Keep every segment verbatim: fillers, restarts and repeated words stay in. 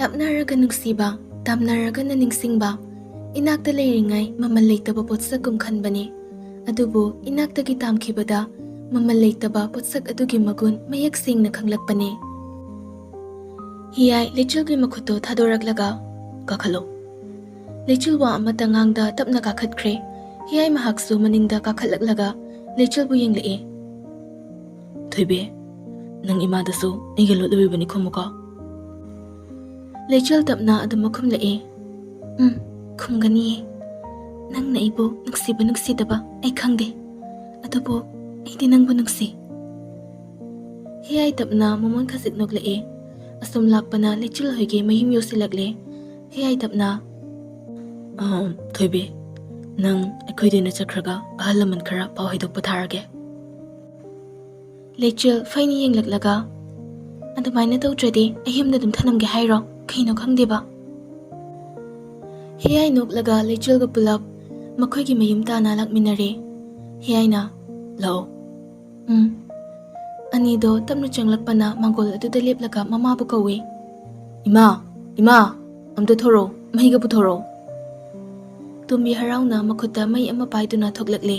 ꯂꯥꯞꯅꯔꯒ ꯅꯨꯡꯁꯤꯕ, ꯇꯥꯝꯅꯔꯒꯅ ꯅꯤꯡꯁꯤꯡꯕ, ꯏꯅꯥꯛꯇ ꯂꯩꯔꯤꯉꯩ ꯃꯃꯜ ꯂꯩꯇꯕ ꯄꯣꯠꯁꯛꯀꯨꯝ ꯈꯟꯕꯅꯤ꯫ ꯑꯗꯨꯕꯨ ꯏꯅꯥꯛꯇꯒꯤ ꯇꯥꯝꯈꯤꯕꯗ ꯃꯃꯜ ꯂꯩꯇꯕ ꯄꯣꯠꯁꯛ ꯑꯗꯨꯒꯤ ꯃꯒꯨꯟ ꯃꯌꯦꯛ ꯁꯦꯡꯅ ꯈꯪꯂꯛꯄꯅꯤ꯫ ꯍꯤꯌꯥꯏ ꯂꯩꯆꯤꯜꯒꯤ ꯃꯈꯨꯠꯇꯨ ꯊꯥꯗꯣꯔꯛꯂꯒ, "ꯀꯥꯈꯠꯂꯣ꯫" ꯂꯩꯆꯤꯜ ꯋꯥ ꯑꯃꯠꯇ ꯉꯥꯡꯗ ꯇꯞꯅ ꯀꯥꯈꯠꯈ꯭ꯔꯦ꯫ ꯍꯤꯌꯥꯏ ꯃꯍꯥꯛꯁꯨ ꯃꯅꯤꯡꯗ ꯀꯥꯈꯠꯂꯛꯂꯒ ꯂꯩꯆꯤꯜꯕꯨ ꯌꯦꯡꯂꯛꯏ꯫ "ꯊꯣꯏꯕꯤ, ꯅꯪ ꯏꯃꯥꯗꯁꯨ ꯑꯩꯒ ꯂꯣꯠꯂꯨꯔꯤꯕꯅꯤ ꯈꯨꯝꯃꯨꯀꯣ꯫" ꯂꯩꯆꯤꯜ ꯇꯞꯅ ꯑꯗꯨꯃꯛ ꯈꯨꯝꯂꯛꯏ꯫ "ꯎꯝ, ꯈꯨꯝꯒꯅꯤꯌꯦ꯫ ꯅꯪꯅ ꯑꯩꯕꯨ ꯅꯨꯡꯁꯤꯕ ꯅꯨꯡꯁꯤꯗꯕ ꯑꯩ ꯈꯪꯗꯦ꯫ ꯑꯗꯨꯕꯨ ꯑꯩꯗꯤ ꯅꯪꯕꯨ ꯅꯨꯡꯁꯤ꯫" ꯍꯤꯌꯥꯏ ꯇꯞꯅ ꯃꯃꯣꯟ ꯈꯖꯤꯛ ꯅꯣꯛꯂꯛꯏ꯫ ꯑꯁꯨꯝ ꯂꯥꯛꯄꯅ ꯂꯩꯆꯤꯜ ꯍꯣꯏꯒꯤ ꯃꯌꯨꯝ ꯌꯧꯁꯤꯜꯂꯛꯂꯦ꯫ ꯍꯤꯌꯥꯏ ꯇꯞꯅ, "ꯑꯍꯝ, ꯊꯣꯏꯕꯤ, ꯅꯪ ꯑꯩꯈꯣꯏꯗ ꯑꯣꯏꯅ ꯆꯠꯈ꯭ꯔꯒ ꯑꯍꯜ ꯂꯃꯟ ꯈꯔ ꯄꯥꯎ ꯍꯥꯏꯗꯣꯛꯄ ꯊꯥꯔꯒꯦ꯫" ꯂꯩꯆꯤꯜ ꯐꯩꯅ ꯌꯦꯡꯂꯛꯂꯒ, "ꯑꯗꯨꯃꯥꯏꯅ ꯇꯧꯗ꯭ꯔꯗꯤ ꯑꯩ ꯌꯨꯝꯗ ꯑꯗꯨꯝ ꯊꯅꯝꯒꯦ ꯍꯥꯏꯔꯣ? ꯀꯩꯅꯣ ꯈꯪꯗꯦꯕ꯫" ꯍꯤꯌꯥꯏ ꯅꯣꯛꯂꯒ ꯂꯩꯆꯤꯜꯒ ꯄꯨꯂꯞ ꯃꯈꯣꯏꯒꯤ ꯃꯌꯨꯝ ꯇꯥꯅ ꯂꯥꯛꯃꯤꯟꯅꯔꯦ꯫ ꯍꯤꯌꯥꯏꯅ, "ꯂꯥꯛꯑꯣ꯫" "ꯎꯝ꯫" ꯑꯅꯤꯗꯣ ꯇꯞꯅ ꯆꯪꯂꯛꯄꯅ ꯃꯥꯡꯒꯣꯜ ꯑꯗꯨꯗ ꯂꯦꯞꯂꯒ ꯃꯃꯥꯕꯨ ꯀꯧꯏ꯫ "ꯏꯃꯥ, ꯏꯃꯥ, ꯑꯝꯇ ꯊꯣꯔꯛꯑꯣ, ꯃꯍꯤꯒ ꯄꯨꯊꯣꯔꯛꯑꯣ꯫" ꯇꯣꯝꯕꯤ ꯍꯔꯥꯎꯅ ꯃꯈꯨꯠꯇ ꯃꯩ ꯑꯃ ꯄꯥꯏꯗꯨꯅ ꯊꯣꯛꯂꯛꯂꯦ꯫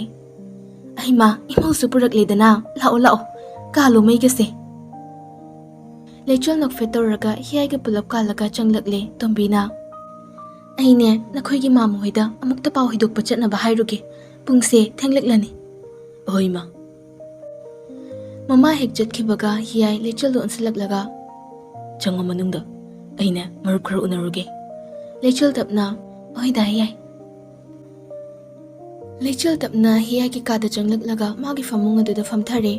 "ꯑꯩꯃꯥ, ꯏꯃꯧꯁꯨ ꯄꯨꯔꯛꯂꯦꯗꯅ, ꯂꯥꯛꯑꯣ, ꯂꯥꯛꯑꯣ, ꯀꯥꯜꯂꯣ ꯃꯩꯒꯁꯦ꯫" ꯂꯩꯆꯤꯜ ꯅꯣꯛꯐꯦꯠ ꯇꯧꯔꯒ ꯍꯤꯌꯥꯏꯒ ꯄꯨꯂꯞ ꯀꯥꯜꯂꯒ ꯆꯪꯂꯛꯂꯦ꯫ ꯇꯣꯝꯕꯤꯅ, "ꯑꯩꯅꯦ ꯅꯈꯣꯏꯒꯤ ꯃꯥꯃ ꯍꯣꯏꯗ ꯑꯃꯨꯛꯇ ꯄꯥꯎ ꯍꯩꯗꯣꯛꯄ ꯆꯠꯅꯕ ꯍꯥꯏꯔꯨꯒꯦ, ꯄꯨꯡꯁꯦ ꯊꯦꯡꯂꯛꯂꯅꯤ꯫" "ꯑꯍꯣꯏ, ꯏꯃꯥ꯫" ꯃꯃꯥ ꯍꯦꯛ ꯆꯠꯈꯤꯕꯒ ꯍꯤꯌꯥꯏ ꯂꯩꯆꯤꯜꯗ ꯑꯣꯟꯁꯤꯜꯂꯛꯂꯒ, "ꯆꯪꯉꯣ ꯃꯅꯨꯡꯗ, ꯑꯩꯅꯦ ꯃꯔꯨꯞ ꯈꯔ ꯎꯅꯔꯨꯒꯦ꯫" ꯂꯩꯆꯤꯜ ꯇꯞꯅ, "ꯍꯣꯏꯗ, ꯍꯤꯌꯥꯏ꯫" ꯂꯩꯆꯤꯜ ꯇꯞꯅ ꯍꯤꯌꯥꯏꯒꯤ ꯀꯥꯗ ꯆꯪꯂꯛꯂꯒ ꯃꯥꯒꯤ ꯐꯃꯨꯡ ꯑꯗꯨꯗ ꯐꯝꯊꯔꯦ꯫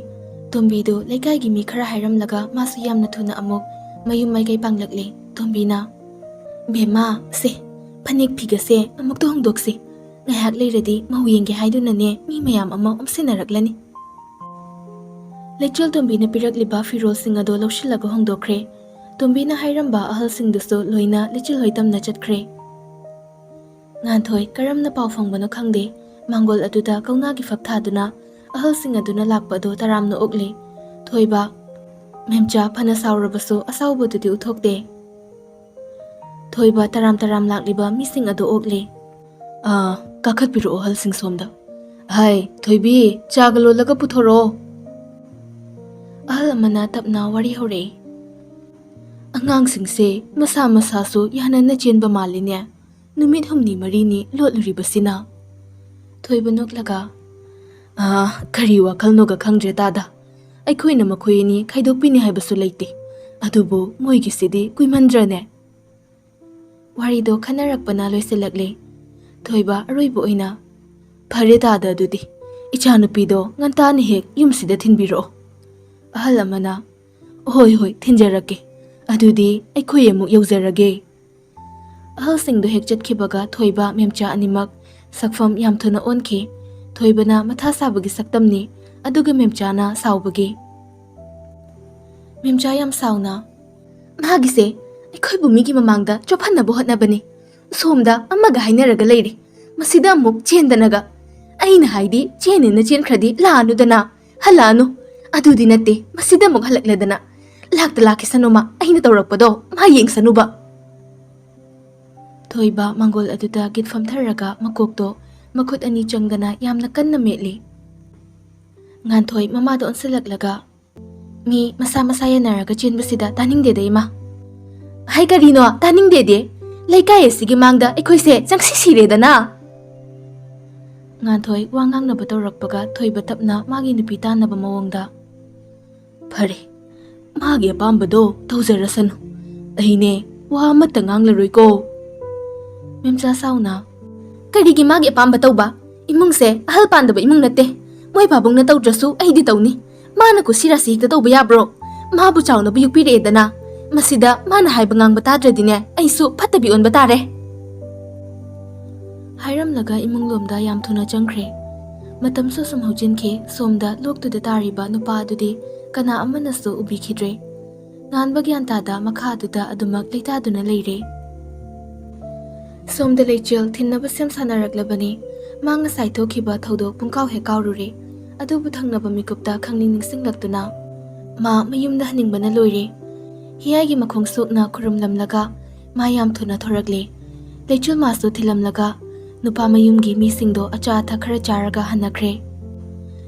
ꯇꯣꯝꯕꯤꯗꯨ ꯂꯩꯀꯥꯏꯒꯤ ꯃꯤ ꯈꯔ ꯍꯥꯏꯔꯝꯂꯒ ꯃꯥꯁꯨ ꯌꯥꯝꯅ ꯊꯨꯅ ꯑꯃꯨꯛ ꯃꯌꯨꯝ ꯃꯥꯏꯀꯩ ꯄꯥꯡꯂꯛꯂꯦ꯫ ꯇꯣꯝꯕꯤꯅ, "ꯕꯦꯝꯃ, ꯁꯦ, ꯐꯅꯦꯛ ꯐꯤꯒꯁꯦ ꯑꯃꯨꯛꯇ ꯍꯣꯡꯗꯣꯛꯁꯤ꯫ ꯉꯥꯏꯍꯥꯛ ꯂꯩꯔꯗꯤ ꯃꯧ ꯌꯦꯡꯒꯦ ꯍꯥꯏꯗꯨꯅꯅꯦ ꯃꯤ ꯃꯌꯥꯝ ꯑꯃ ꯑꯣꯝꯁꯤꯟꯅꯔꯛꯂꯅꯤ꯫" ꯂꯩꯆꯤꯜ ꯇꯣꯝꯕꯤꯅ ꯄꯤꯔꯛꯂꯤꯕ ꯐꯤꯔꯣꯜꯁꯤꯡ ꯑꯗꯨ ꯂꯧꯁꯤꯜꯂꯒ ꯍꯣꯡꯗꯣꯛꯈ꯭ꯔꯦ꯫ ꯇꯣꯝꯕꯤꯅ ꯍꯥꯏꯔꯝꯕ ꯑꯍꯜꯁꯤꯡꯗꯨꯁꯨ ꯂꯣꯏꯅ ꯂꯩꯆꯤꯜ ꯍꯣꯏ ꯇꯝꯅ ꯆꯠꯈ꯭ꯔꯦ꯫ ꯉꯥꯟꯊꯣꯏ ꯀꯔꯝꯅ ꯄꯥꯎ ꯐꯪꯕꯅꯣ ꯈꯪꯗꯦ, ꯃꯥꯡꯒꯣꯜ ꯑꯗꯨꯗ ꯀꯧꯅꯥꯒꯤ ꯐꯛ ꯊꯥꯗꯨꯅ ꯑꯍꯜꯁꯤꯡ ꯑꯗꯨꯅ ꯂꯥꯛꯄ ꯑꯗꯨ ꯇꯔꯥꯝꯅ ꯑꯣꯛꯂꯤ꯫ ꯊꯣꯏꯕ, ꯃꯦꯝꯆꯥ ꯐꯅ ꯁꯥꯎꯔꯕꯁꯨ ꯑꯁꯥꯎꯕꯗꯨꯗꯤ ꯎꯠꯊꯣꯛꯇꯦ꯫ ꯊꯣꯏꯕ ꯇꯔꯥꯝ ꯇꯔꯥꯝ ꯂꯥꯛꯂꯤꯕ ꯃꯤꯁꯤꯡ ꯑꯗꯨ ꯑꯣꯛꯂꯦ꯫ "ꯑꯥ, ꯀꯥꯈꯠꯄꯤꯔꯛꯑꯣ ꯑꯍꯜꯁꯤꯡ ꯁꯣꯝꯗ꯫ ꯍꯥꯏ, ꯊꯣꯏꯕꯤ, ꯆꯥꯒ ꯂꯣꯜꯂꯒ ꯄꯨꯊꯣꯔꯛꯑꯣ꯫" ꯑꯍꯜ ꯑꯃꯅ ꯇꯞꯅ ꯋꯥꯔꯤ ꯍꯧꯔꯛꯏ꯫ "ꯑꯉꯥꯡꯁꯤꯡꯁꯦ ꯃꯁꯥ ꯃꯁꯥꯁꯨ ꯌꯥꯅꯅ ꯆꯦꯟꯕ ꯃꯥꯜꯂꯤꯅꯦ꯫ ꯅꯨꯃꯤꯠ ꯍꯨꯝꯅꯤ ꯃꯔꯤꯅꯤ ꯂꯣꯠꯂꯨꯔꯤꯕꯁꯤꯅ꯫" ꯊꯣꯏꯕ ꯅꯣꯛꯂꯒ, "ꯑꯥ, ꯀꯔꯤ ꯋꯥꯈꯜꯅꯣꯒ ꯈꯪꯗ꯭ꯔꯦ ꯇꯥꯗ꯫ ꯑꯩꯈꯣꯏꯅ ꯃꯈꯣꯏ ꯑꯅꯤ ꯈꯥꯏꯗꯣꯛꯄꯤꯅꯤ ꯍꯥꯏꯕꯁꯨ ꯂꯩꯇꯦ꯫ ꯑꯗꯨꯕꯨ ꯃꯣꯏꯒꯤꯁꯤꯗꯤ ꯀꯨꯏꯃꯟꯗ꯭ꯔꯅꯦ?" ꯋꯥꯔꯤꯗꯣ ꯈꯟꯅꯔꯛꯄꯅ ꯂꯣꯏꯁꯤꯜꯂꯛꯂꯦ꯫ ꯊꯣꯏꯕ ꯑꯔꯣꯏꯕ ꯑꯣꯏꯅ, "ꯐꯔꯦ ꯇꯥꯗ, ꯑꯗꯨꯗꯤ ꯏꯆꯥꯅꯨꯄꯤꯗꯣ ꯉꯟꯇꯥꯅ ꯍꯦꯛ ꯌꯨꯝꯁꯤꯗ ꯊꯤꯟꯕꯤꯔꯛꯑꯣ꯫" ꯑꯍꯜ ꯑꯃꯅ, "ꯍꯣꯏ, ꯍꯣꯏ, ꯊꯤꯟꯖꯔꯛꯀꯦ꯫ ꯑꯗꯨꯗꯤ ꯑꯩꯈꯣꯏ ꯑꯃꯨꯛ ꯌꯧꯖꯔꯒꯦ꯫" ꯑꯍꯜꯁꯤꯡꯗꯣ ꯍꯦꯛ ꯆꯠꯈꯤꯕꯒ ꯊꯣꯏꯕ ꯃꯦꯝꯆꯥ ꯑꯅꯤꯃꯛ ꯁꯛꯐꯝ ꯌꯥꯝ ꯊꯨꯅ ꯑꯣꯟꯈꯤ꯫ ꯊꯣꯏꯕꯅ ꯃꯊꯥ ꯁꯥꯕꯒꯤ ꯁꯛꯇꯝꯅꯤ, ꯑꯗꯨꯒ ꯃꯦꯝꯆꯥꯅ ꯁꯥꯎꯕꯒꯤ꯫ ꯃꯦꯝꯆꯥ ꯌꯥꯝ ꯁꯥꯎꯅ, "ꯃꯥꯒꯤꯁꯦ ꯑꯩꯈꯣꯏꯕꯨ ꯃꯤꯒꯤ ꯃꯃꯥꯡꯗ ꯆꯣꯞꯍꯟꯅꯕ ꯍꯣꯠꯅꯕꯅꯤ꯫ ꯁꯣꯝꯗ ꯑꯃꯒ ꯍꯥꯏꯅꯔꯒ ꯂꯩꯔꯤ, ꯃꯁꯤꯗ ꯑꯃꯨꯛ ꯆꯦꯟꯗꯅꯒ꯫ ꯑꯩꯅ ꯍꯥꯏꯗꯤ ꯆꯦꯟꯅꯤꯅ ꯆꯦꯟꯈ꯭ꯔꯗꯤ ꯂꯥꯛꯑꯅꯨꯗꯅ, ꯍꯜꯂꯛꯑꯅꯨ꯫ ꯑꯗꯨꯗꯤ ꯅꯠꯇꯦ, ꯃꯁꯤꯗ ꯑꯃꯨꯛ ꯍꯜꯂꯛꯂꯦꯗꯅ꯫ ꯂꯥꯛꯇ ꯂꯥꯛꯈꯤꯁꯅꯨ ꯃꯥ, ꯑꯩꯅ ꯇꯧꯔꯛꯄꯗꯣ ꯃꯥ ꯌꯦꯡꯁꯅꯨꯕ꯫" ꯊꯣꯏꯕ ꯃꯥꯡꯒꯣꯜ ꯑꯗꯨꯗ ꯒꯤꯠ ꯐꯝꯊꯔꯒ ꯃꯀꯣꯛꯇꯣ ꯃꯈꯨꯠ ꯑꯅꯤ ꯆꯪꯗꯅ ꯌꯥꯝꯅ ꯀꯟꯅ ꯃꯦꯠꯂꯤ꯫ ꯉꯥꯟꯊꯣꯏ ꯃꯃꯥꯗ ꯑꯣꯟꯁꯤꯜꯂꯛꯂꯒ, "ꯃꯤ ꯃꯁꯥ ꯃꯁꯥ ꯌꯥꯅꯔꯒ ꯆꯦꯟꯕꯁꯤꯗ ꯇꯥꯅꯤꯡꯗꯦꯗ, ꯏꯃꯥ꯫" "ꯍꯥꯏ, ꯀꯔꯤꯅꯣ ꯇꯥꯅꯤꯡꯗꯦꯗꯤ? ꯂꯩꯀꯥꯏ ꯑꯁꯤꯒꯤ ꯃꯥꯡꯗ ꯑꯩꯈꯣꯏꯁꯦ ꯆꯪꯁꯤ ꯁꯤꯔꯦꯗꯅ!" ꯉꯥꯟꯊꯣꯏ ꯋꯥ ꯉꯥꯡꯅꯕ ꯇꯧꯔꯛꯄꯒ ꯊꯣꯏꯕ ꯇꯞꯅ ꯃꯥꯒꯤ ꯅꯨꯄꯤ ꯇꯥꯟꯅꯕ ꯃꯑꯣꯡꯗ, "ꯐꯔꯦ, ꯃꯥꯒꯤ ꯑꯄꯥꯝꯕꯗꯣ ꯇꯧꯖꯔꯁꯅꯨ꯫ ꯑꯩꯅꯦ ꯋꯥ ꯑꯃꯠꯇ ꯉꯥꯡꯂꯔꯣꯏꯀꯣ꯫" ꯃꯦꯝꯆꯥ ꯁꯥꯎꯅ, "ꯀꯔꯤꯒꯤ ꯃꯥꯒꯤ ꯑꯄꯥꯝꯕ ꯇꯧꯕ? ꯏꯃꯨꯡꯁꯦ ꯑꯍꯜ ꯄꯥꯟꯗꯕ ꯏꯃꯨꯡ ꯅꯠꯇꯦ꯫ ꯃꯣꯏ ꯄꯥꯕꯨꯡꯅ ꯇꯧꯗ꯭ꯔꯁꯨ ꯑꯩꯗꯤ ꯇꯧꯅꯤ꯫ ꯃꯥꯅ ꯀꯨꯁꯤ ꯔꯥꯁꯤ ꯍꯦꯛꯇ ꯇꯧꯕ ꯌꯥꯕ꯭ꯔꯣ? ꯃꯥꯕꯨ ꯆꯥꯎꯅꯕ ꯌꯣꯛꯄꯤꯔꯛꯑꯦꯗꯅ꯫ ꯃꯁꯤꯗ ꯃꯥꯅ ꯍꯥꯏꯕ ꯉꯥꯡꯕ ꯇꯥꯗ꯭ꯔꯗꯤꯅꯦ, ꯑꯩꯁꯨ ꯐꯠꯇꯕꯤ ꯑꯣꯟꯕ ꯇꯥꯔꯦ꯫" ꯍꯥꯏꯔꯝꯂꯒ ꯏꯃꯨꯡ ꯂꯣꯝꯗ ꯌꯥꯝ ꯊꯨꯅ ꯆꯪꯈ꯭ꯔꯦ꯫ ꯃꯇꯝꯁꯨ ꯁꯨꯝ ꯍꯧꯖꯤꯟꯈꯤ꯫ ꯁꯣꯝꯗ ꯂꯣꯛꯇꯨꯗ ꯇꯥꯔꯤꯕ ꯅꯨꯄꯥ ꯑꯗꯨꯗꯤ ꯀꯅꯥ ꯑꯃꯅꯁꯨ ꯎꯕꯤꯈꯤꯗ꯭ꯔꯦ꯫ ꯉꯥꯟꯕ ꯒ꯭ꯌꯥꯟ ꯇꯥꯗ ꯃꯈꯥ ꯑꯗꯨꯗ ꯑꯗꯨꯃꯛ ꯂꯩꯇꯥꯗꯨꯅ ꯂꯩꯔꯦ꯫ ꯁꯣꯝꯗ ꯂꯩꯆꯦꯜ ꯊꯤꯟꯅꯕ ꯁꯦꯝ ꯁꯥꯅꯔꯛꯂꯕꯅꯤ꯫ ꯃꯥ ꯉꯁꯥꯏ ꯊꯣꯛꯈꯤꯕ ꯊꯧꯗꯣꯛ ꯄꯨꯡꯀꯥꯎ ꯍꯦꯛ ꯀꯥꯎꯔꯨꯔꯦ꯫ ꯑꯗꯨꯕꯨ ꯊꯪꯅꯕ ꯃꯤꯀꯨꯞꯇ ꯈꯪꯅꯤꯡ ꯅꯤꯡꯁꯤꯡꯂꯛꯇꯨꯅ ꯃꯥ ꯃꯌꯨꯝꯗ ꯍꯟꯅꯤꯡꯕꯅ ꯂꯣꯏꯔꯦ꯫ ꯍꯤꯌꯥꯏꯒꯤ ꯃꯈꯣꯡ ꯁꯣꯛꯅ ꯈꯨꯔꯨꯝꯂꯝꯂꯒ ꯃꯥ ꯌꯥꯝ ꯊꯨꯅ ꯊꯣꯔꯛꯂꯦ꯫ ꯂꯩꯆꯤꯜꯃꯥꯁꯨ ꯊꯤꯜꯂꯝꯂꯒ ꯅꯨꯄꯥ ꯃꯌꯨꯝꯒꯤ ꯃꯤꯁꯤꯡꯗꯣ ꯑꯆꯥ ꯑꯊꯛ ꯈꯔ ꯆꯥꯔꯒ ꯍꯟꯅꯈ꯭ꯔꯦ꯫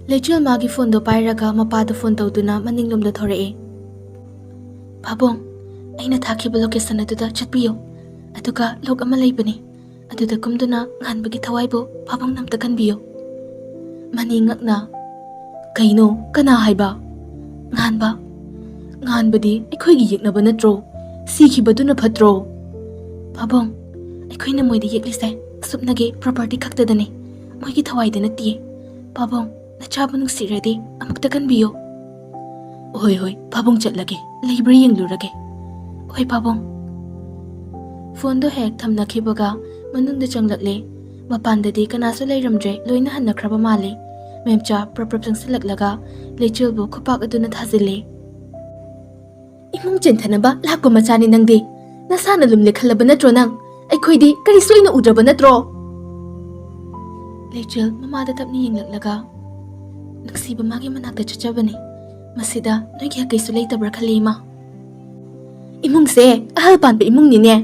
ꯂꯩꯆꯤꯜꯃꯥꯒꯤ ꯐꯣꯟꯗꯣ ꯄꯥꯏꯔꯒ ꯃꯄꯥꯗ ꯐꯣꯟ ꯇꯧꯗꯨꯅ ꯃꯅꯤꯡꯂꯣꯝꯗ ꯊꯣꯔꯛꯑꯦ꯫ "ꯄꯥꯕꯨꯡ, ꯑꯩꯅ ꯊꯥꯈꯤꯕ ꯂꯣꯀꯦꯁꯟ ꯑꯗꯨꯗ ꯆꯠꯄꯤꯌꯨ꯫ ꯑꯗꯨꯒ ꯂꯣꯛ ꯑꯃ ꯂꯩꯕꯅꯤ, ꯑꯗꯨꯗ ꯀꯨꯝꯗꯨꯅ ꯉꯥꯟꯕꯒꯤ ꯊꯋꯥꯏꯕꯨ ꯄꯥꯕꯨꯡꯅ ꯑꯝꯇ ꯀꯟꯕꯤꯌꯨ꯫" ꯃꯅꯤ ꯉꯛꯅ, "ꯀꯩꯅꯣ? ꯀꯅꯥ ꯍꯥꯏꯕ?" "ꯉꯥꯟꯕ꯫ ꯉꯥꯟꯕꯗꯤ ꯑꯩꯈꯣꯏꯒꯤ ꯌꯦꯛꯅꯕ ꯅꯠꯇ꯭ꯔꯣ? ꯁꯤꯈꯤꯕꯗꯨꯅ ꯐꯠꯇ꯭ꯔꯣ?" "ꯄꯥꯕꯨꯡ, ꯑꯩꯈꯣꯏꯅ ꯃꯣꯏꯗ ꯌꯦꯛꯂꯤꯁꯦ ꯑꯁꯨꯞꯅꯒꯤ ꯄ꯭ꯔꯣꯄꯔꯇꯤ ꯈꯛꯇꯗꯅꯤ, ꯃꯣꯏꯒꯤ ꯊꯋꯥꯏꯗ ꯅꯠꯇꯤꯌꯦ꯫ ꯄꯥꯕꯨꯡ, ꯅꯆꯥꯕꯨ ꯅꯨꯡꯁꯤꯔꯗꯤ ꯑꯃꯨꯛꯇ ꯀꯟꯕꯤꯌꯨ꯫" "ꯍꯣꯏ, ꯍꯣꯏ, ꯄꯥꯕꯨꯡ ꯆꯠꯂꯒꯦ, ꯂꯩꯕ꯭ꯔꯥ ꯌꯦꯡꯂꯨꯔꯒꯦ꯫" "ꯍꯣꯏ, ꯄꯥꯕꯨꯡ꯫" ꯐꯣꯟꯗꯣ ꯍꯦꯛ ꯊꯝꯅꯈꯤꯕꯒ ꯃꯅꯨꯡꯗ ꯆꯪꯂꯛꯂꯦ꯫ ꯃꯄꯥꯟꯗꯗꯤ ꯀꯅꯥꯁꯨ ꯂꯩꯔꯝꯗ꯭ꯔꯦ, ꯂꯣꯏꯅ ꯍꯟꯅꯈ꯭ꯔꯕ ꯃꯥꯜꯂꯦ꯫ ꯃꯦꯝꯆꯥ ꯄ꯭ꯔꯞ ꯄ꯭ꯔꯞ ꯆꯪꯁꯤꯜꯂꯛꯂꯒ ꯂꯩꯆꯤꯜꯕꯨ ꯈꯨꯄꯥꯛ ꯑꯗꯨꯅ ꯊꯥꯖꯤꯜꯂꯦ꯫ "ꯏꯃꯨꯡ ꯆꯦꯟꯊꯅꯕ ꯂꯥꯛꯄ ꯃꯆꯥꯅꯤ ꯅꯪꯗꯤ꯫ ꯅꯁꯥꯅ ꯂꯨꯝꯂꯦ ꯈꯜꯂꯕ ꯅꯠꯇ꯭ꯔꯣ ꯅꯪ? ꯑꯩꯈꯣꯏꯗꯤ ꯀꯔꯤꯁꯨ ꯑꯩꯅ ꯎꯗ꯭ꯔꯕ ꯅꯠꯇ꯭ꯔꯣ?" ꯂꯩꯆꯤꯜ ꯃꯃꯥꯗ ꯇꯞꯅ ꯌꯦꯡꯂꯛꯂꯒ, "ꯅꯨꯡꯁꯤꯕ ꯃꯥꯒꯤ ꯃꯅꯥꯛꯇ ꯆꯠꯆꯕꯅꯤ꯫ ꯃꯁꯤꯗ ꯅꯣꯏꯒꯤ ꯍꯛꯀꯩꯁꯨ ꯂꯩꯇꯕ꯭ꯔꯥ ꯈꯜꯂꯤ, ꯏꯃꯥ꯫" "ꯏꯃꯨꯡꯁꯦ ꯑꯍꯜ ꯄꯥꯟꯕ ꯏꯃꯨꯡꯅꯤꯅꯦ꯫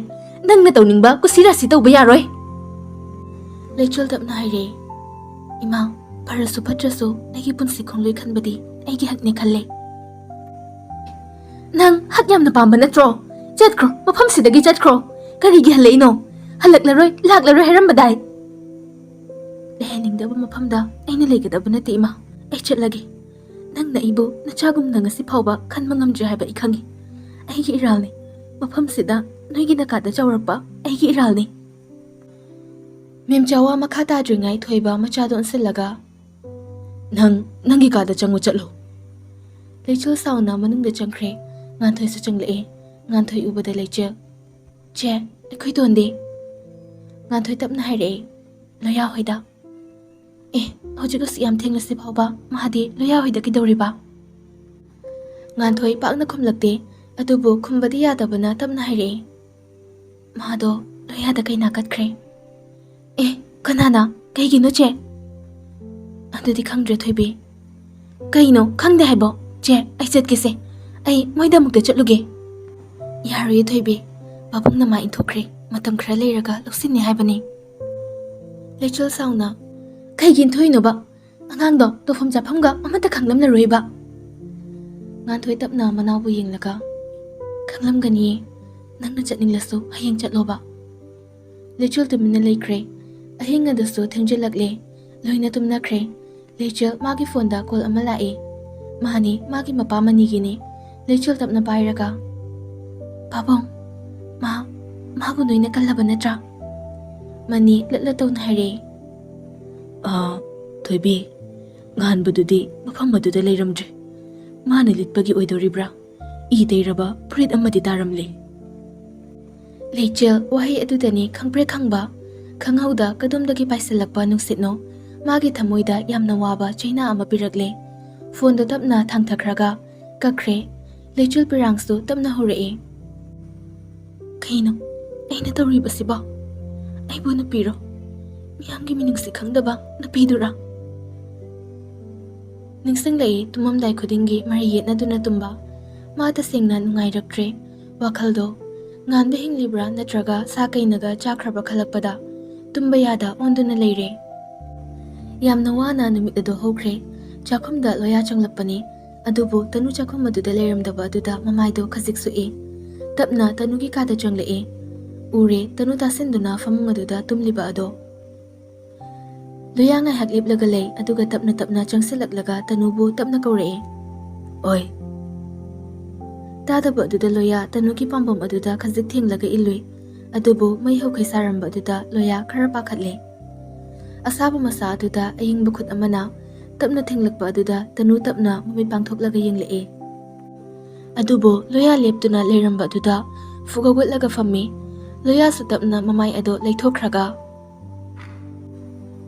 ꯅꯪꯅ ꯇꯧꯅꯤꯡꯕ ꯀꯨꯁꯤ ꯔꯥꯁꯤ ꯇꯧꯕ ꯌꯥꯔꯣꯏ꯫" ꯂꯩꯆꯤꯜ ꯇꯞꯅ ꯍꯥꯏꯔꯦ, "ꯏꯃꯥ, ꯐꯔꯁꯨ ꯐꯠꯇ꯭ꯔꯁꯨ ꯑꯩꯒꯤ ꯄꯨꯟꯁꯤ ꯈꯣꯡꯂꯣꯏ ꯈꯟꯕꯗꯤ ꯑꯩꯒꯤ ꯍꯛꯅꯦ ꯈꯜꯂꯦ꯫" "ꯅꯪ ꯍꯛ ꯌꯥꯝꯅ ꯄꯥꯝꯕ ꯅꯠꯇ꯭ꯔꯣ? ꯆꯠꯈ꯭ꯔꯣ, ꯃꯐꯝꯁꯤꯗꯒꯤ ꯆꯠꯈ꯭ꯔꯣ꯫ ꯀꯔꯤꯒꯤ ꯍꯜꯂꯛꯏꯅꯣ? ꯍꯜꯂꯛꯂꯔꯣꯏ, ꯂꯥꯛꯂꯔꯣꯏ ꯍꯥꯏꯔꯝꯕꯗꯥꯏ?" "ꯂꯩꯍꯟꯅꯤꯡꯗꯕ ꯃꯐꯝꯗ ꯑꯩꯅ ꯂꯩꯒꯗꯕ ꯅꯠꯇꯦ, ꯏꯃꯥ꯫ ꯑꯩ ꯆꯠꯂꯒꯦ꯫ ꯅꯪꯅ ꯑꯩꯕꯨ ꯅꯆꯥꯒꯨꯝꯅ ꯉꯁꯤ ꯐꯥꯎꯕ ꯈꯟꯕ ꯉꯝꯗ꯭ꯔꯤ ꯍꯥꯏꯕ ꯑꯩ ꯈꯪꯉꯤ꯫ ꯑꯩꯒꯤ ꯏꯔꯥꯜꯅꯤ꯫ ꯃꯐꯝꯁꯤꯗ ꯅꯣꯏꯒꯤ ꯅꯀꯥꯗ ꯆꯥꯎꯔꯛꯄ ꯑꯩꯒꯤ ꯏꯔꯥꯜꯅꯤ꯫" ꯃꯦꯝꯆꯥ ꯋꯥ ꯃꯈꯥ ꯇꯥꯗ꯭ꯔꯤꯉꯩ ꯊꯣꯏꯕ ꯃꯆꯥꯗꯨ ꯑꯣꯟꯁꯤꯜꯂꯒ, "ꯅꯪ ꯅꯪꯒꯤ ꯀꯥꯗ ꯆꯪꯉꯨ ꯆꯠꯂꯨ꯫" ꯂꯩꯆꯤꯜ ꯁꯥꯎꯅ ꯃꯅꯨꯡꯗ ꯆꯪꯈ꯭ꯔꯦ꯫ ꯉꯥꯟꯊꯣꯏꯁꯨ ꯆꯪꯂꯛꯑꯦ꯫ ꯉꯥꯟꯊꯣꯏ ꯎꯕꯗ ꯂꯩꯆꯤꯜ, "ꯆꯦ, ꯑꯩꯈꯣꯏ ꯇꯣꯟꯗꯤ?" ꯉꯥꯟꯊꯣꯏ ꯇꯞꯅ ꯍꯥꯏꯔꯛꯑꯦ, "ꯂꯣꯌꯥ ꯍꯣꯏꯗ꯫" "ꯑꯦ, ꯍꯧꯖꯤꯛ ꯑꯁꯨꯛ ꯌꯥꯝ ꯊꯦꯡꯂꯁꯤ ꯐꯥꯎꯕ ꯃꯥꯗꯤ ꯂꯣꯌꯥ ꯍꯣꯏꯗ ꯀꯩꯗꯧꯔꯤꯕ?" ꯉꯥꯟꯊꯣꯏ ꯄꯥꯛꯅ ꯈꯨꯝꯂꯛꯇꯦ, ꯑꯗꯨꯕꯨ ꯈꯨꯝꯕꯗꯤ ꯌꯥꯗꯕꯅ ꯇꯞꯅ ꯍꯥꯏꯔꯛꯑꯦ, "ꯃꯥꯗꯣ ꯂꯣꯌꯥꯗ ꯀꯩꯅꯥ ꯀꯠꯈ꯭ꯔꯦ꯫" "ꯑꯦ, ꯀꯅꯥꯅ? ꯀꯩꯒꯤꯅꯣ, ꯆꯦ?" "ꯑꯗꯨꯗꯤ ꯈꯪꯗ꯭ꯔꯦ, ꯊꯣꯏꯕꯤ꯫" "ꯀꯩꯅꯣ ꯈꯪꯗꯦ ꯍꯥꯏꯕꯣ? ꯆꯦ, ꯑꯩ ꯆꯠꯀꯦꯁꯦ꯫ ꯑꯩ ꯃꯣꯏꯗ ꯑꯃꯨꯛꯇ ꯆꯠꯂꯨꯒꯦ꯫" "ꯌꯥꯔꯣꯏꯌꯦ, ꯊꯣꯏꯕꯤ꯫ "ꯄꯥꯕꯨꯡꯅ ꯃꯥ ꯏꯟꯊꯣꯛꯈ꯭ꯔꯦ꯫ ꯃꯇꯝ ꯈꯔ ꯂꯩꯔꯒ ꯂꯧꯁꯤꯟꯅꯤ ꯍꯥꯏꯕꯅꯤ꯫" ꯂꯩꯆꯤꯜ ꯁꯥꯎꯅ, "ꯀꯩꯒꯤ ꯏꯟꯊꯣꯛꯏꯅꯣꯕ? ꯑꯉꯥꯡꯗꯣ ꯇꯧꯐꯝ ꯆꯥꯐꯝꯒ ꯑꯃꯠꯇ ꯈꯪꯂꯝꯂꯔꯣꯏꯕ꯫" ꯉꯥꯟꯊꯣꯏ ꯇꯞꯅ ꯃꯅꯥꯎꯕꯨ ꯌꯦꯡꯂꯒ, "ꯈꯪꯂꯝꯒꯅꯤꯌꯦ꯫ ꯅꯪꯅ ꯆꯠꯅꯤꯡꯂꯁꯨ ꯍꯌꯦꯡ ꯆꯠꯂꯣꯕ꯫" ꯂꯩꯆꯤꯜ ꯇꯨꯃꯤꯟꯅ ꯂꯩꯈ꯭ꯔꯦ꯫ ꯑꯍꯤꯡ ꯑꯗꯨꯁꯨ ꯊꯦꯡꯖꯤꯜꯂꯛꯂꯦ꯫ ꯂꯣꯏꯅ ꯇꯨꯝꯅꯈ꯭ꯔꯦ꯫ ꯂꯩꯆꯤꯜ ꯃꯥꯒꯤ ꯐꯣꯟꯗ ꯀꯣꯜ ꯑꯃ ꯂꯥꯛꯏ꯫ ꯃꯥꯅꯤ, ꯃꯥꯒꯤ ꯃꯄꯥ ꯃꯅꯤꯒꯤꯅꯤ꯫ ꯂꯩꯆꯤꯜ ꯇꯞꯅ ꯄꯥꯏꯔꯒ, "ꯄꯥꯕꯨꯡ, ꯃꯥ, ꯃꯥꯕꯨ ꯅꯣꯏꯅ ꯀꯜꯂꯕ ꯅꯠꯇ꯭ꯔꯥ?" ꯃꯅꯤ ꯂꯠ ꯂꯠ ꯇꯧꯅ ꯍꯥꯏꯔꯛꯏ꯫ "ꯑꯥ, ꯊꯣꯏꯕꯤ, ꯉꯍꯥꯟꯕꯗꯨꯗꯤ ꯃꯐꯝ ꯑꯗꯨꯗ ꯂꯩꯔꯝꯗ꯭ꯔꯦ꯫ ꯃꯥꯅ ꯂꯤꯠꯄꯒꯤ ꯑꯣꯏꯗꯣꯔꯤꯕ꯭ꯔꯥ? ꯏ ꯇꯩꯔꯕ ꯐꯨꯔꯤꯠ ꯑꯃꯗꯤ ꯇꯥꯔꯝꯂꯦ꯫" ꯂꯩꯆꯤꯜ ꯋꯥꯍꯩ ꯑꯗꯨꯗꯅꯤ ꯈꯪꯄ꯭ꯔꯦꯛ ꯈꯪꯕ꯫ ꯈꯪꯍꯧꯗ ꯀꯗꯣꯝꯗꯒꯤ ꯄꯥꯏꯁꯤꯜꯂꯛꯄ ꯅꯨꯡꯁꯤꯠꯅꯣ ꯃꯥꯒꯤ ꯊꯃꯣꯏꯗ ꯌꯥꯝꯅ ꯋꯥꯕ ꯆꯩꯅꯥ ꯑꯃ ꯄꯤꯔꯛꯂꯦ꯫ ꯐꯣꯟꯗꯣ ꯇꯞꯅ ꯊꯥꯡꯊꯈ꯭ꯔꯒ ꯀꯛꯈ꯭ꯔꯦ꯫ ꯂꯩꯆꯤꯜ ꯄꯤꯔꯥꯡꯁꯨ ꯇꯞꯅ ꯍꯧꯔꯛꯏ꯫ "ꯀꯩꯅꯣ ꯑꯩꯅ ꯇꯧꯔꯤꯕꯁꯤꯕꯣ? ꯑꯩꯕꯨ ꯅꯨꯄꯤꯔꯣ? ꯃꯤꯌꯥꯝꯒꯤ ꯃꯤꯅꯨꯡꯁꯤ ꯈꯪꯗꯕ ꯅꯨꯄꯤꯗꯨꯔꯥ?" ꯅꯤꯡꯁꯤꯡꯂꯛꯏ, ꯇꯨꯝꯃꯝꯗꯥꯏ ꯈꯨꯗꯤꯡꯒꯤ ꯃꯔꯩ ꯌꯦꯠꯅꯗꯨꯅ ꯇꯨꯝꯕ꯫ ꯃꯥ ꯇꯁꯦꯡꯅ ꯅꯨꯡꯉꯥꯏꯔꯛꯇ꯭ꯔꯦ꯫ ꯋꯥꯈꯜꯗꯣ ꯉꯥꯟꯕ ꯍꯤꯡꯂꯤꯕ꯭ꯔꯥ ꯅꯠꯇ꯭ꯔꯒ ꯁꯥ ꯀꯩꯅꯒ ꯆꯥꯈ꯭ꯔꯕ ꯈꯜꯂꯛꯄꯗ ꯇꯨꯝꯕ ꯌꯥꯗ ꯑꯣꯟꯗꯨꯅ ꯂꯩꯔꯦ꯫ ꯌꯥꯝꯅ ꯋꯥꯅ ꯅꯨꯃꯤꯠ ꯑꯗꯨ ꯍꯧꯈ꯭ꯔꯦ꯫ ꯆꯥꯛꯈꯨꯝꯗ ꯂꯣꯌꯥ ꯆꯪꯂꯛꯄꯅꯤ꯫ ꯑꯗꯨꯕꯨ ꯇꯅꯨ ꯆꯥꯛꯈꯨꯝ ꯑꯗꯨꯗ ꯂꯩꯔꯝꯗꯕ ꯑꯗꯨꯗ ꯃꯃꯥꯏꯗꯣ ꯈꯖꯤꯛ ꯁꯣꯛꯏ꯫ ꯇꯞꯅ ꯇꯅꯨꯒꯤ ꯀꯥꯗ ꯆꯪꯂꯛꯏ꯫ ꯎꯔꯦ, ꯇꯅꯨ ꯇꯥꯁꯤꯟꯗꯨꯅ ꯐꯃꯨꯡ ꯑꯗꯨꯗ ꯇꯨꯝꯂꯤꯕ ꯑꯗꯣ꯫ ꯂꯣꯌꯥ ꯉꯥꯏꯍꯥꯛ ꯂꯦꯞꯂꯒ ꯂꯩ, ꯑꯗꯨꯒ ꯇꯞꯅ ꯇꯞꯅ ꯆꯪꯁꯤꯜꯂꯛꯂꯒ ꯇꯅꯨꯕꯨ ꯇꯞꯅ ꯀꯧꯔꯛꯏ꯫ "ꯑꯣꯏ꯫" ꯇꯥꯗꯕ ꯑꯗꯨꯗ ꯂꯣꯌꯥ ꯇꯅꯨꯒꯤ ꯄꯥꯝꯕꯣꯝ ꯑꯗꯨꯗ ꯈꯖꯤꯛ ꯊꯦꯡꯂꯒ ꯏꯜꯂꯨꯏ꯫ ꯑꯗꯨꯕꯨ ꯃꯩ ꯍꯧꯈꯩ ꯁꯥꯔꯝꯕ ꯑꯗꯨꯗ ꯂꯣꯌꯥ ꯈꯔ ꯄꯥꯈꯠꯂꯦ꯫ ꯑꯁꯥꯕ ꯃꯁꯥ ꯑꯗꯨꯗ ꯑꯏꯪꯕ ꯈꯨꯠ ꯑꯃꯅ ꯇꯞꯅ ꯊꯦꯡꯂꯛꯄ ꯑꯗꯨꯗ ꯇꯅꯨ ꯇꯞꯅ ꯃꯃꯤꯠ ꯄꯥꯡꯊꯣꯛꯂꯒ ꯌꯦꯡꯂꯛꯏ꯫ ꯑꯗꯨꯕꯨ ꯂꯣꯌꯥ ꯂꯦꯞꯇꯨꯅ ꯂꯩꯔꯝꯕ ꯑꯗꯨꯗ ꯐꯨꯛ ꯍꯧꯒꯠꯂꯒ ꯐꯝꯃꯤ꯫ ꯂꯣꯌꯥꯁꯨ ꯇꯞꯅ ꯃꯃꯥꯏ ꯑꯗꯨ ꯂꯩꯊꯣꯛꯈ꯭ꯔꯒ,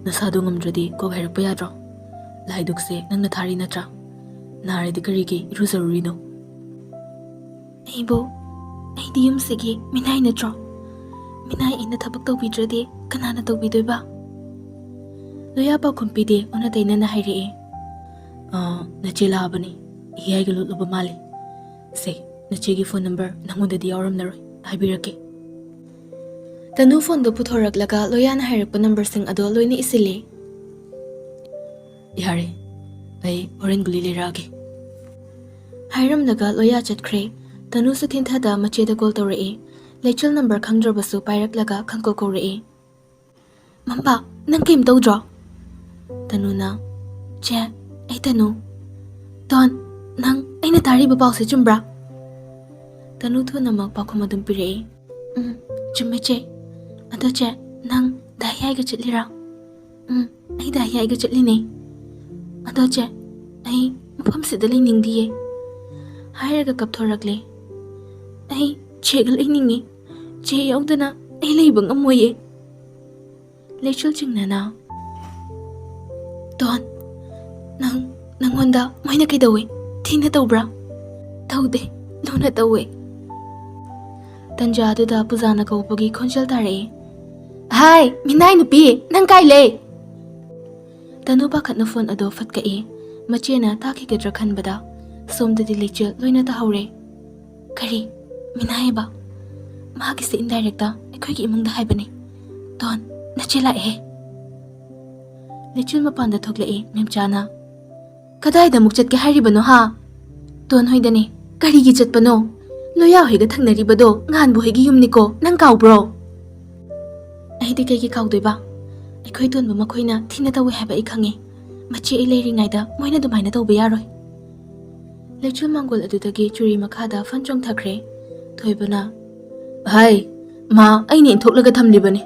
"ꯅꯁꯥꯗꯣ ꯉꯝꯗ꯭ꯔꯗꯤ ꯀꯣꯛ ꯍꯥꯏꯔꯛꯄ ꯌꯥꯗ꯭ꯔꯣ? ꯂꯥꯏꯗꯨꯛꯁꯦ ꯅꯪꯅ ꯊꯥꯔꯤ ꯅꯠꯇ꯭ꯔꯥ? ꯅꯥꯔꯗꯤ ꯀꯔꯤꯒꯤ ꯏꯔꯨꯖꯔꯨꯔꯤꯅꯣ?" "ꯑꯩꯕꯨ, ꯑꯩꯗꯤ ꯌꯨꯝꯁꯤꯒꯤ ꯃꯤꯅꯥꯏ ꯅꯠꯇ꯭ꯔꯣ? ꯃꯤꯅꯥꯏ ꯑꯩꯅ ꯊꯕꯛ ꯇꯧꯕꯤꯗ꯭ꯔꯗꯤ ꯀꯅꯥꯅ ꯇꯧꯕꯤꯗꯣꯏꯕ?" ꯂꯣꯌꯥ ꯄꯥꯎꯈꯨꯝ ꯄꯤꯗꯦ, ꯑꯣꯟꯅ ꯇꯩꯅꯅ ꯍꯥꯏꯔꯛꯑꯦ꯫ "ꯑꯥ, ꯅꯆꯦ ꯂꯥꯛꯑꯕꯅꯤ꯫ ꯍꯤꯌꯥꯏꯒ ꯂꯣꯠꯂꯨꯕ ꯃꯥꯜꯂꯤ꯫ ꯁꯦ, ꯅꯆꯦꯒꯤ ꯐꯣꯟ ꯅꯝꯕꯔ ꯅꯪꯉꯣꯟꯗꯗꯤ ꯌꯥꯎꯔꯝꯂꯔꯣꯏ꯫ ꯍꯥꯏꯕꯤꯔꯛꯀꯦ꯫ ꯇꯅꯨ ꯐꯣꯟꯗꯣ ꯄꯨꯊꯣꯔꯛꯂꯒ ꯂꯣꯌꯥꯅ ꯍꯥꯏꯔꯛꯄ ꯅꯝꯕꯔꯁꯤꯡ ꯑꯗꯣ ꯂꯣꯏꯅ ꯏꯁꯤꯜꯂꯦ꯫ "ꯌꯥꯔꯦ, ꯑꯩ ꯍꯣꯔꯦꯟ ꯒꯨꯂꯤ ꯂꯩꯔꯛꯑꯒꯦ" ꯍꯥꯏꯔꯝꯂꯒ ꯂꯣꯌꯥ ꯆꯠꯈ꯭ꯔꯦ꯫ ꯇꯅꯨꯁꯨ ꯊꯤꯟꯊꯗ ꯃꯆꯦꯗ ꯀꯣꯜ ꯇꯧꯔꯛꯏ꯫ ꯂꯩꯆꯤꯜ ꯅꯝꯕꯔ ꯈꯪꯗ꯭ꯔꯕꯁꯨ ꯄꯥꯏꯔꯛꯂꯒ ꯈꯪꯀꯧ ꯀꯧꯔꯛꯏ꯫ "ꯃꯝꯄꯥ, ꯅꯪ ꯀꯩꯝ ꯇꯧꯗ꯭ꯔꯣ?" ꯇꯅꯨꯅ, "ꯆꯦ, ꯑꯩ ꯇꯅꯨ꯫ ꯇꯣꯟ, ꯅꯪ ꯑꯩꯅ ꯇꯥꯔꯤꯕ ꯄꯥꯎꯁꯦ ꯆꯨꯝꯕ꯭ꯔꯥ?" ꯇꯅꯨ ꯊꯨꯅꯃꯛ ꯄꯥꯎꯈꯨꯝ ꯑꯗꯨꯝ ꯄꯤꯔꯛꯏ꯫ "ꯎꯝ, ꯆꯨꯝꯃꯦ ꯆꯦ꯫ ꯑꯗꯣ ꯆꯦ, ꯅꯪ ꯗꯥ ꯍꯤꯌꯥꯏꯒ ꯆꯠꯂꯤꯔꯥ?" "ꯎꯝ, ꯑꯩ ꯗꯥ ꯍꯤꯌꯥꯏꯒ ꯆꯠꯂꯤꯅꯦ꯫ ꯑꯗꯣ ꯆꯦ, ꯑꯩ ꯃꯐꯝꯁꯤꯗ ꯂꯩꯅꯤꯡꯗꯤꯌꯦ" ꯍꯥꯏꯔꯒ ꯀꯞꯊꯣꯔꯛꯂꯦ꯫ "ꯑꯩ ꯆꯦꯒ ꯂꯩꯅꯤꯡꯉꯤ꯫ ꯆꯦ ꯌꯥꯎꯗꯅ ꯑꯩ ꯂꯩꯕ ꯉꯝꯃꯣꯏꯌꯦ"꯫ ꯂꯩꯆꯤꯜ ꯆꯤꯡꯅꯅ, "ꯇꯣꯟ, ꯅꯪ, ꯅꯪꯉꯣꯟꯗ ꯃꯣꯏꯅ ꯀꯩꯗꯧꯋꯦ? ꯊꯤꯅ ꯇꯧꯕ꯭ꯔꯥ?" "ꯇꯧꯗꯦ, ꯂꯨꯅ ꯇꯧꯋꯦ"꯫ ꯇꯟꯖꯥꯗꯨꯗ ꯄꯨꯖꯥꯅ ꯀꯧꯕꯒꯤ ꯈꯣꯟꯖꯦꯜ ꯇꯥꯔꯛꯏ꯫ "ꯍꯥꯏ, ꯃꯤꯅꯥꯏ ꯅꯨꯄꯤ, ꯅꯪ ꯀꯥꯏ ꯂꯩ?" ꯇꯅꯨ ꯄꯥꯈꯠꯅ ꯐꯣꯟ ꯑꯗꯣ ꯐꯠ ꯀꯛꯏ꯫ ꯃꯆꯦꯅ ꯇꯥꯈꯤꯒꯗ꯭ꯔꯥ ꯈꯟꯕꯗ ꯁꯣꯝꯗꯗꯤ ꯂꯩꯆꯤꯜ ꯂꯣꯏꯅ ꯇꯥꯍꯧꯔꯦ꯫ "ꯀꯔꯤ? ꯃꯤꯅꯥꯏ ꯍꯥꯏꯕ? ꯃꯥꯒꯤꯁꯦ ꯏꯟꯗꯥꯏꯔꯦꯛꯇ ꯑꯩꯈꯣꯏꯒꯤ ꯏꯃꯨꯡꯗ ꯍꯥꯏꯕꯅꯤ꯫ ꯇꯣꯟ, ꯅꯆꯦ ꯂꯥꯛꯑꯦꯍꯦ"꯫ ꯂꯩꯆꯤꯜ ꯃꯄꯥꯟꯗ ꯊꯣꯛꯂꯛꯏ ꯃꯦꯝꯆꯥꯅ꯫ "ꯀꯗꯥꯏꯗ ꯑꯃꯨꯛ ꯆꯠꯀꯦ ꯍꯥꯏꯔꯤꯕꯅꯣ ꯍꯥ?" "ꯇꯣꯟ ꯍꯣꯏꯗꯅꯦ"꯫ "ꯀꯔꯤꯒꯤ ꯆꯠꯄꯅꯣ? ꯂꯣꯌꯥ ꯍꯣꯏꯒ ꯊꯪꯅꯔꯤꯕꯗꯣ ꯉꯥꯟꯕ ꯍꯣꯏꯒꯤ ꯌꯨꯝꯅꯤꯀꯣ, ꯅꯪ ꯀꯥꯎꯕ꯭ꯔꯣ?" "ꯑꯩꯗꯤ ꯀꯩꯒꯤ ꯀꯥꯎꯗꯣꯏꯕ? ꯑꯩꯈꯣꯏ ꯇꯣꯟꯕ ꯃꯈꯣꯏꯅ ꯊꯤꯅ ꯇꯧꯋꯦ ꯍꯥꯏꯕ ꯑꯩ ꯈꯪꯉꯦ꯫ ꯃꯆꯦ ꯑꯩ ꯂꯩꯔꯤꯉꯩꯗ ꯃꯣꯏꯅ ꯑꯗꯨꯃꯥꯏꯅ ꯇꯧꯕ ꯌꯥꯔꯣꯏ"꯫ ꯂꯩꯆꯤꯜ ꯃꯥꯡꯒꯣꯜ ꯑꯗꯨꯗꯒꯤ ꯆꯨꯔꯤ ꯃꯈꯥꯗ ꯐꯟ ꯆꯣꯡꯊꯈ꯭ꯔꯦ꯫ ꯊꯣꯏꯕꯅ, "ꯍꯥꯏ, ꯃꯥ ꯑꯩꯅ ꯏꯟꯊꯣꯛꯂꯒ ꯊꯝꯂꯤꯕꯅꯤ꯫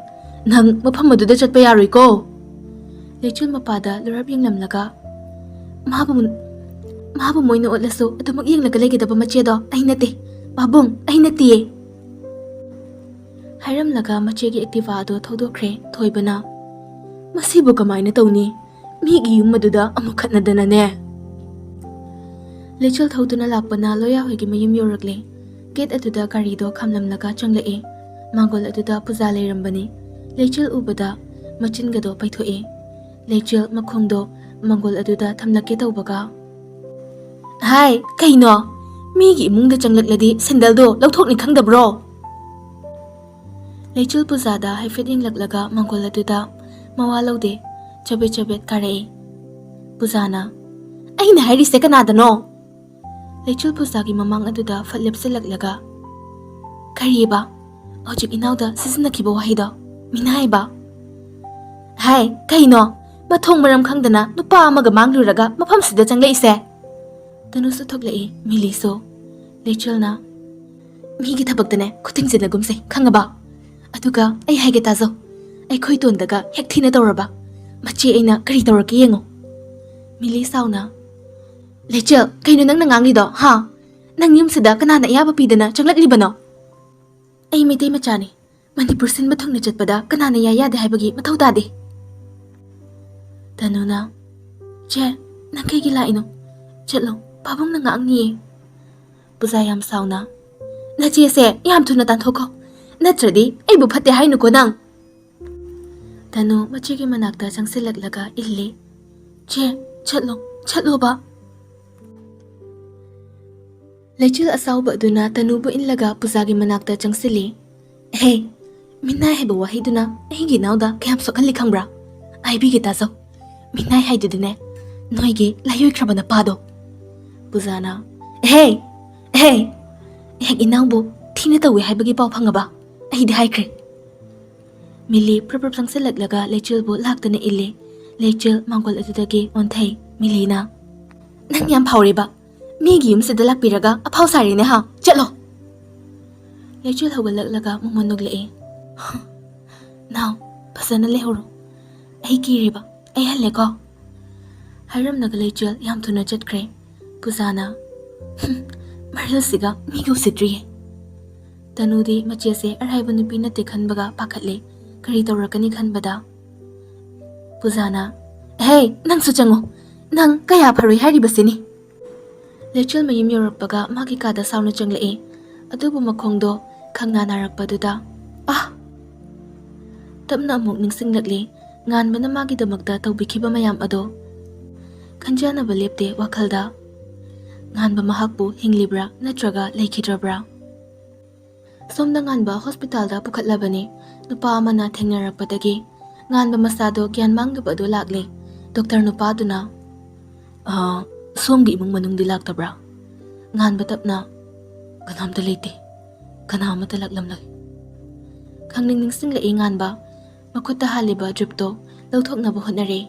ꯅꯪ ꯃꯐꯝ ꯑꯗꯨꯗ ꯆꯠꯄ ꯌꯥꯔꯣꯏꯀꯣ"꯫ ꯂꯩꯆꯤꯜ ꯃꯄꯥꯗ ꯂꯨꯔꯞ ꯌꯦꯡꯂꯝꯂꯒ, "ꯃꯥꯕꯨ, ꯃꯥꯕꯨ ꯃꯣꯏꯅ ꯑꯣꯠꯂꯁꯨ ꯑꯗꯨꯃꯛ ꯌꯦꯡꯂꯒ ꯂꯩꯒꯗꯕ ꯃꯆꯦꯗꯣ ꯑꯩ ꯅꯠꯇꯦ꯫ ꯄꯥꯕꯨꯡ, ꯑꯩ ꯅꯠꯇꯤꯌꯦ"꯫ ꯍꯥꯏꯔꯝꯂꯒ ꯃꯆꯦꯒꯤ ꯑꯦꯛꯇꯤꯚꯥ ꯑꯗꯨ ꯊꯧꯗꯣꯛꯈ꯭ꯔꯦ꯫ ꯊꯣꯏꯕꯅ, "ꯃꯁꯤꯕꯨ ꯀꯃꯥꯏꯅ ꯇꯧꯅꯤ? ꯃꯤꯒꯤ ꯌꯨꯝ ꯑꯗꯨꯗ ꯑꯃꯨꯛ ꯈꯠꯅꯗꯅꯅꯦ"꯫ ꯂꯩꯆꯤꯜ ꯊꯧꯗꯨꯅ ꯂꯥꯛꯄꯅ ꯂꯣꯌꯥ ꯍꯣꯏꯒꯤ ꯃꯌꯨꯝ ꯌꯧꯔꯛꯂꯦ꯫ ꯒꯦꯠ ꯑꯗꯨꯗ ꯒꯥꯔꯤꯗꯣ ꯈꯥꯝꯂꯝꯂꯒ ꯆꯪꯂꯛꯑꯦ꯫ ꯃꯥꯡꯒꯣꯜ ꯑꯗꯨꯗ ꯄꯨꯖꯥ ꯂꯩꯔꯝꯕꯅꯤ꯫ ꯂꯩꯆꯤꯜ ꯎꯕꯗ ꯃꯆꯤꯟꯒꯗꯣ ꯄꯩꯊꯣꯛꯑꯦ꯫ ꯂꯩꯆꯤꯜ ꯃꯈꯣꯡꯗꯣ ꯃꯥꯡꯒꯣꯜ ꯑꯗꯨꯗ ꯊꯝꯂꯛꯀꯦ ꯇꯧꯕꯒ, "ꯍꯥꯏ, ꯀꯩꯅꯣ? ꯃꯤꯒꯤ ꯏꯃꯨꯡꯗ ꯆꯪꯂꯛꯂꯗꯤ ꯁꯦꯟꯗꯜꯗꯣ ꯂꯧꯊꯣꯛꯅꯤ ꯈꯪꯗꯕ꯭ꯔꯣ?" ꯂꯩꯆꯤꯜ ꯄꯨꯖꯥꯗ ꯍꯥꯏꯐꯦꯠ ꯌꯦꯡꯂꯛꯂꯒ ꯃꯪꯒꯣꯜ ꯑꯗꯨꯗ ꯃꯋꯥ ꯂꯧꯗꯦ, ꯆꯕꯦꯠ ꯆꯕꯦꯠ ꯀꯥꯔꯛꯏ꯫ ꯄꯨꯖꯥꯅ, "ꯑꯩꯅ ꯍꯥꯏꯔꯤꯁꯦ ꯀꯅꯥꯗꯅꯣ?" ꯂꯩꯆꯤꯜ ꯄꯨꯖꯥꯒꯤ ꯃꯃꯥꯡ ꯑꯗꯨꯗ ꯐꯠ ꯂꯦꯞꯁꯤꯜꯂꯛꯂꯒ, "ꯀꯔꯤꯑꯕ? ꯍꯧꯖꯤꯛ ꯏꯅꯥꯎꯗ ꯁꯤꯖꯤꯟꯅꯈꯤꯕ ꯋꯥꯍꯩꯗꯣ? ꯃꯤꯅꯥꯏꯕ?" "ꯍꯥꯏ, ꯀꯩꯅꯣ? ꯃꯊꯣꯡ ꯃꯔꯝ ꯈꯪꯗꯅ ꯅꯨꯄꯥ ꯑꯃꯒ ꯃꯥꯡꯂꯨꯔꯒ ꯃꯐꯝꯁꯤꯗ ꯆꯪꯂꯛꯏꯁꯦ?" ꯇꯅꯨꯁꯨ ꯊꯣꯛꯂꯛꯏ, ꯃꯤꯂꯤꯁꯨ꯫ ꯂꯩꯆꯤꯜꯅ, "ꯃꯤꯒꯤ ꯊꯕꯛꯇꯅꯦ ꯈꯨꯠ ꯊꯤꯡꯖꯤꯟꯅꯒꯨꯝꯁꯦ, ꯈꯪꯉꯕ? ꯑꯗꯨꯒ ꯑꯩ ꯍꯥꯏꯒꯦ ꯇꯥꯖꯧ, ꯑꯩꯈꯣꯏ ꯇꯣꯟꯗꯒ ꯍꯦꯛ ꯊꯤꯅ ꯇꯧꯔꯕ, ꯃꯆꯦ ꯑꯩꯅ ꯀꯔꯤ ꯇꯧꯔꯛꯀꯦ ꯌꯦꯡꯉꯣ꯫" ꯃꯤꯂꯤ ꯁꯥꯎꯅ, "ꯂꯩꯆꯤꯜ, ꯀꯩꯅꯣ ꯅꯪꯅ ꯉꯥꯡꯂꯤꯗꯣ, ꯍꯥ? ꯅꯪ ꯌꯨꯝꯁꯤꯗ ꯀꯅꯥꯅ ꯑꯌꯥꯕ ꯄꯤꯗꯅ ꯆꯪꯂꯛꯂꯤꯕꯅꯣ? ꯑꯩ ꯃꯩꯇꯩ ꯃꯆꯥꯅꯤ, ꯃꯅꯤꯄꯨꯔ ꯁꯤꯟꯕ ꯊꯨꯡꯅ ꯆꯠꯄꯗ ꯀꯅꯥꯅ ꯌꯥꯏ ꯌꯥꯗꯦ ꯍꯥꯏꯕꯒꯤ ꯃꯊꯧ ꯇꯥꯗꯦ꯫" ꯇꯅꯨꯅ, "ꯆꯦ, ꯅꯪ ꯀꯩꯒꯤ ꯂꯥꯛꯏꯅꯣ? ꯆꯠꯂꯣ, ꯄꯥꯕꯨꯡꯅ ꯉꯥꯡꯅꯤꯌꯦ꯫" ꯄꯨꯖꯥ ꯌꯥꯝ ꯁꯥꯎꯅ, "ꯅꯆꯦꯁꯦ ꯌꯥꯝ ꯊꯨꯅ ꯇꯥꯟꯊꯣꯛꯈꯣ, ꯅꯠꯇ꯭ꯔꯗꯤ ꯑꯩꯕꯨ ꯐꯠꯇꯦ ꯍꯥꯏꯅꯨꯀꯣ ꯅꯪ꯫" ꯇꯅꯨ ꯃꯆꯦꯒꯤ ꯃꯅꯥꯛꯇ ꯆꯪꯁꯤꯜꯂꯛꯂꯒ ꯏꯜꯂꯤ꯫ "ꯆꯦ, ꯆꯠꯂꯣ, ꯆꯠꯂꯣꯕ꯫" ꯂꯩꯆꯤꯜ ꯑꯁꯥꯎꯕ ꯑꯗꯨꯅ ꯇꯅꯨꯕꯨ ꯏꯜꯂꯒ ꯄꯨꯖꯥꯒꯤ ꯃꯅꯥꯛꯇ ꯆꯪꯁꯤꯜꯂꯤ꯫ "ꯍꯦ, ꯃꯤꯅꯥꯏ ꯍꯥꯏꯕ ꯋꯥꯍꯩꯗꯨꯅ ꯑꯩꯒꯤ ꯏꯅꯥꯎꯗ ꯀꯌꯥꯝ ꯁꯣꯛꯍꯜꯂꯤ ꯈꯪꯕ꯭ꯔꯥ? ꯍꯥꯏꯕꯤꯒꯦ ꯇꯥꯖꯧ, ꯃꯤꯅꯥꯏ ꯍꯥꯏꯗꯨꯗꯤꯅꯦ, ꯅꯣꯏꯒꯤ ꯂꯥꯏꯑꯣꯏꯈ꯭ꯔꯕ ꯅꯄꯥꯗꯣ꯫" ꯄꯨꯖꯥꯅ, "ꯍꯦ, ꯍꯦ, ꯍꯦꯛ ꯏꯅꯥꯎꯕꯨ ꯊꯤꯅ ꯇꯧꯏ ꯍꯥꯏꯕꯒꯤ ꯄꯥꯎ ꯐꯪꯉꯕ? ꯑꯩꯗꯤ ꯍꯥꯏꯈ꯭ꯔꯦ꯫" ꯃꯤꯂꯤ ꯄ꯭ꯔꯞ ꯄ꯭ꯔꯞ ꯆꯪꯁꯤꯜꯂꯛꯂꯒ ꯂꯩꯆꯤꯜꯕꯨ ꯂꯥꯛꯇꯅ ꯏꯜꯂꯤ꯫ ꯂꯩꯆꯤꯜ ꯃꯥꯡꯒꯣꯜ ꯑꯗꯨꯗꯒꯤ ꯑꯣꯟꯊꯩ꯫ ꯃꯤꯂꯤꯅ, "ꯅꯪ ꯌꯥꯝ ꯐꯥꯎꯔꯦꯕ, ꯃꯤꯒꯤ ꯌꯨꯝꯁꯤꯗ ꯂꯥꯛꯄꯤꯔꯒ ꯑꯐꯥꯎ ꯁꯥꯔꯤꯅꯦ ꯍꯥ, ꯆꯠꯂꯣ꯫" ꯂꯩꯆꯤꯜ ꯍꯧꯒꯠꯂꯛꯂꯒ ꯃꯃꯣꯟ ꯅꯣꯛꯂꯛꯏ꯫ "ꯅꯥꯎ, ꯐꯖꯅ ꯂꯩꯍꯧꯔꯣ, ꯑꯩ ꯀꯤꯔꯦꯕ, ꯑꯩ ꯍꯜꯂꯦꯀꯣ꯫" ꯍꯥꯏꯔꯝꯂꯒ ꯂꯩꯆꯤꯜ ꯌꯥꯝ ꯊꯨꯅ ꯆꯠꯈ꯭ꯔꯦ꯫ ꯄꯨꯖꯥꯅ, "ꯍꯨꯝ, ꯃꯔꯤꯜꯁꯤꯒ ꯃꯤꯒ ꯎꯁꯤꯠꯇ꯭ꯔꯤꯌꯦ꯫" ꯇꯅꯨꯗꯤ ꯃꯆꯦꯁꯦ ꯑꯔꯥꯏꯕ ꯅꯨꯄꯤ ꯅꯠꯇꯦ ꯈꯟꯕꯒ ꯄꯥꯈꯠꯂꯦ꯫ ꯀꯔꯤ ꯇꯧꯔꯛꯀꯅꯤ ꯈꯟꯕꯗ꯫ ꯄꯨꯖꯥꯅ, "ꯍꯦ, ꯅꯪꯁꯨ ꯆꯪꯉꯨ꯫ ꯅꯪ ꯀꯌꯥ ꯐꯔꯣꯏ ꯍꯥꯏꯔꯤꯕꯁꯤꯅꯤ꯫" ꯂꯩꯆꯤꯜ ꯃꯌꯨꯝ ꯌꯧꯔꯛꯄꯒ ꯃꯥꯒꯤ ꯀꯥꯗ ꯁꯥꯎꯅ ꯆꯪꯂꯛꯏ꯫ ꯑꯗꯨꯕꯨ ꯃꯈꯣꯡꯗꯣ ꯈꯪꯅꯥ ꯅꯥꯔꯛꯄꯗꯨꯗ, ꯑꯥ! ꯇꯞꯅ ꯑꯃꯨꯛ ꯅꯤꯡꯁꯤꯡꯂꯛꯂꯤ꯫ ꯉꯥꯟꯕꯅ ꯃꯥꯒꯤꯗꯃꯛꯇ ꯇꯧꯕꯤꯈꯤꯕ ꯃꯌꯥꯝ ꯑꯗꯣ꯫ ꯈꯟꯖꯥꯟꯅꯕ ꯂꯦꯞꯇꯦ ꯋꯥꯈꯜꯗ꯫ ꯉꯥꯟꯕ ꯃꯍꯥꯛꯄꯨ ꯍꯤꯡꯂꯤꯕ꯭ꯔꯥ ꯅꯠꯇ꯭ꯔꯒ ꯂꯩꯈꯤꯗ꯭ꯔꯕ꯭ꯔꯥ? ꯁꯣꯝꯗ ꯉꯥꯟꯕ ꯍꯣꯁꯄꯤꯇꯥꯜꯗ ꯄꯨꯈꯠꯂꯕꯅꯤ꯫ ꯅꯨꯄꯥ ꯑꯃꯅ ꯊꯦꯡꯅꯔꯛꯄꯗꯒꯤ ꯉꯥꯟꯕ ꯃꯁꯥꯗꯣ ꯒ꯭ꯌꯥꯟ ꯃꯥꯡꯗꯕ ꯑꯗꯨ ꯂꯥꯛꯂꯦ꯫ ꯗꯣꯛꯇꯔ ꯅꯨꯄꯥꯗꯨꯅ, "ꯑꯥ, ꯁꯣꯝꯒꯤ ꯏꯃꯨꯡ ꯃꯅꯨꯡꯗꯤ ꯂꯥꯛꯇꯕ꯭ꯔꯥ?" ꯉꯥꯟꯕ ꯇꯞꯅ, "ꯀꯅꯥꯝꯇ ꯂꯩꯇꯦ, ꯀꯅꯥ ꯑꯃꯠꯇ ꯂꯥꯛꯂꯝꯂꯣꯏ꯫" ꯈꯪꯅꯤꯡ ꯅꯤꯡꯁꯤꯡꯂꯛꯏ ꯉꯥꯟꯕ꯫ ꯃꯈꯨꯠꯇ ꯍꯥꯜꯂꯤꯕ ꯗ꯭ꯔꯤꯞꯇꯣ ꯂꯧꯊꯣꯛꯅꯕ ꯍꯣꯠꯅꯔꯦ꯫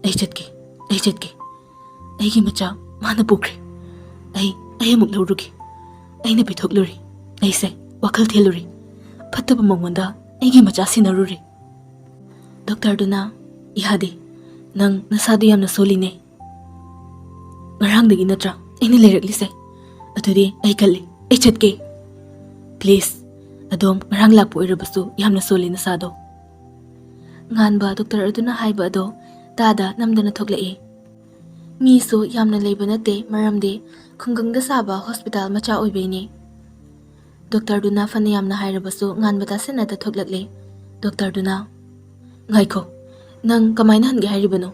"ꯑꯩ ꯆꯠꯀꯦ, ꯑꯩ ꯆꯠꯀꯦ꯫ ꯑꯩꯒꯤ ꯃꯆꯥ ꯃꯥꯅ ꯄꯨꯈ꯭ꯔꯦ꯫ ꯑꯩ, ꯑꯩ ꯑꯃꯨꯛ ꯂꯧꯔꯨꯒꯦ꯫ ꯑꯩꯅ ꯄꯤꯊꯣꯛꯂꯨꯔꯦ꯫ ꯑꯩꯁꯦ ꯋꯥꯈꯜ ꯊꯦꯜꯂꯨꯔꯦ꯫ ꯐꯠꯇꯕ ꯃꯉꯣꯟꯗ ꯑꯩꯒꯤ ꯃꯆꯥ ꯁꯤꯟꯅꯔꯨꯔꯦ꯫" ꯗꯣꯛꯇꯔꯗꯨꯅ, "ꯌꯥꯗꯦ꯫ ꯅꯪ ꯅꯁꯥꯗꯨ ꯌꯥꯝꯅ ꯁꯣꯜꯂꯤꯅꯦ꯫ ꯉꯔꯥꯡꯗꯒꯤ ꯅꯠꯇ꯭ꯔꯥ ꯑꯩꯅ ꯂꯩꯔꯛꯂꯤꯁꯦ? ꯑꯗꯨꯗꯤ ꯑꯩ ꯀꯜꯂꯤ꯫ ꯑꯩ ꯆꯠꯀꯦ꯫ Please, ꯑꯗꯣꯝ ꯉꯔꯥꯡ ꯂꯥꯛꯄ ꯑꯣꯏꯔꯕꯁꯨ ꯌꯥꯝꯅ ꯁꯣꯜꯂꯤ ꯅꯁꯥꯗꯣ꯫" ꯉꯥꯟꯕ ꯗꯣꯛꯇꯔ ꯑꯗꯨꯅ ꯍꯥꯏꯕ ꯑꯗꯣ ꯇꯥꯗ ꯅꯝꯗꯅ ꯊꯣꯛꯂꯛꯏ꯫ ꯃꯤꯁꯨ ꯌꯥꯝꯅ ꯂꯩꯕ ꯅꯠꯇꯦ, ꯃꯔꯝꯗꯤ ꯈꯨꯡꯒꯪꯗ ꯁꯥꯕ ꯍꯣꯁꯄꯤꯇꯥꯜ ꯃꯆꯥ ꯑꯣꯏꯕꯩꯅꯦ꯫ ꯗꯣꯛꯇꯔꯗꯨꯅ ꯐꯅ ꯌꯥꯝꯅ ꯍꯥꯏꯔꯕꯁꯨ ꯉꯥꯟꯕ ꯇꯥꯁꯤꯟꯅꯗ ꯊꯣꯛꯂꯛꯂꯦ꯫ ꯗꯣꯛꯇꯔꯗꯨꯅ, "ꯉꯥꯏꯈꯣ, ꯅꯪ ꯀꯃꯥꯏꯅ ꯍꯟꯒꯦ ꯍꯥꯏꯔꯤꯕꯅꯣ?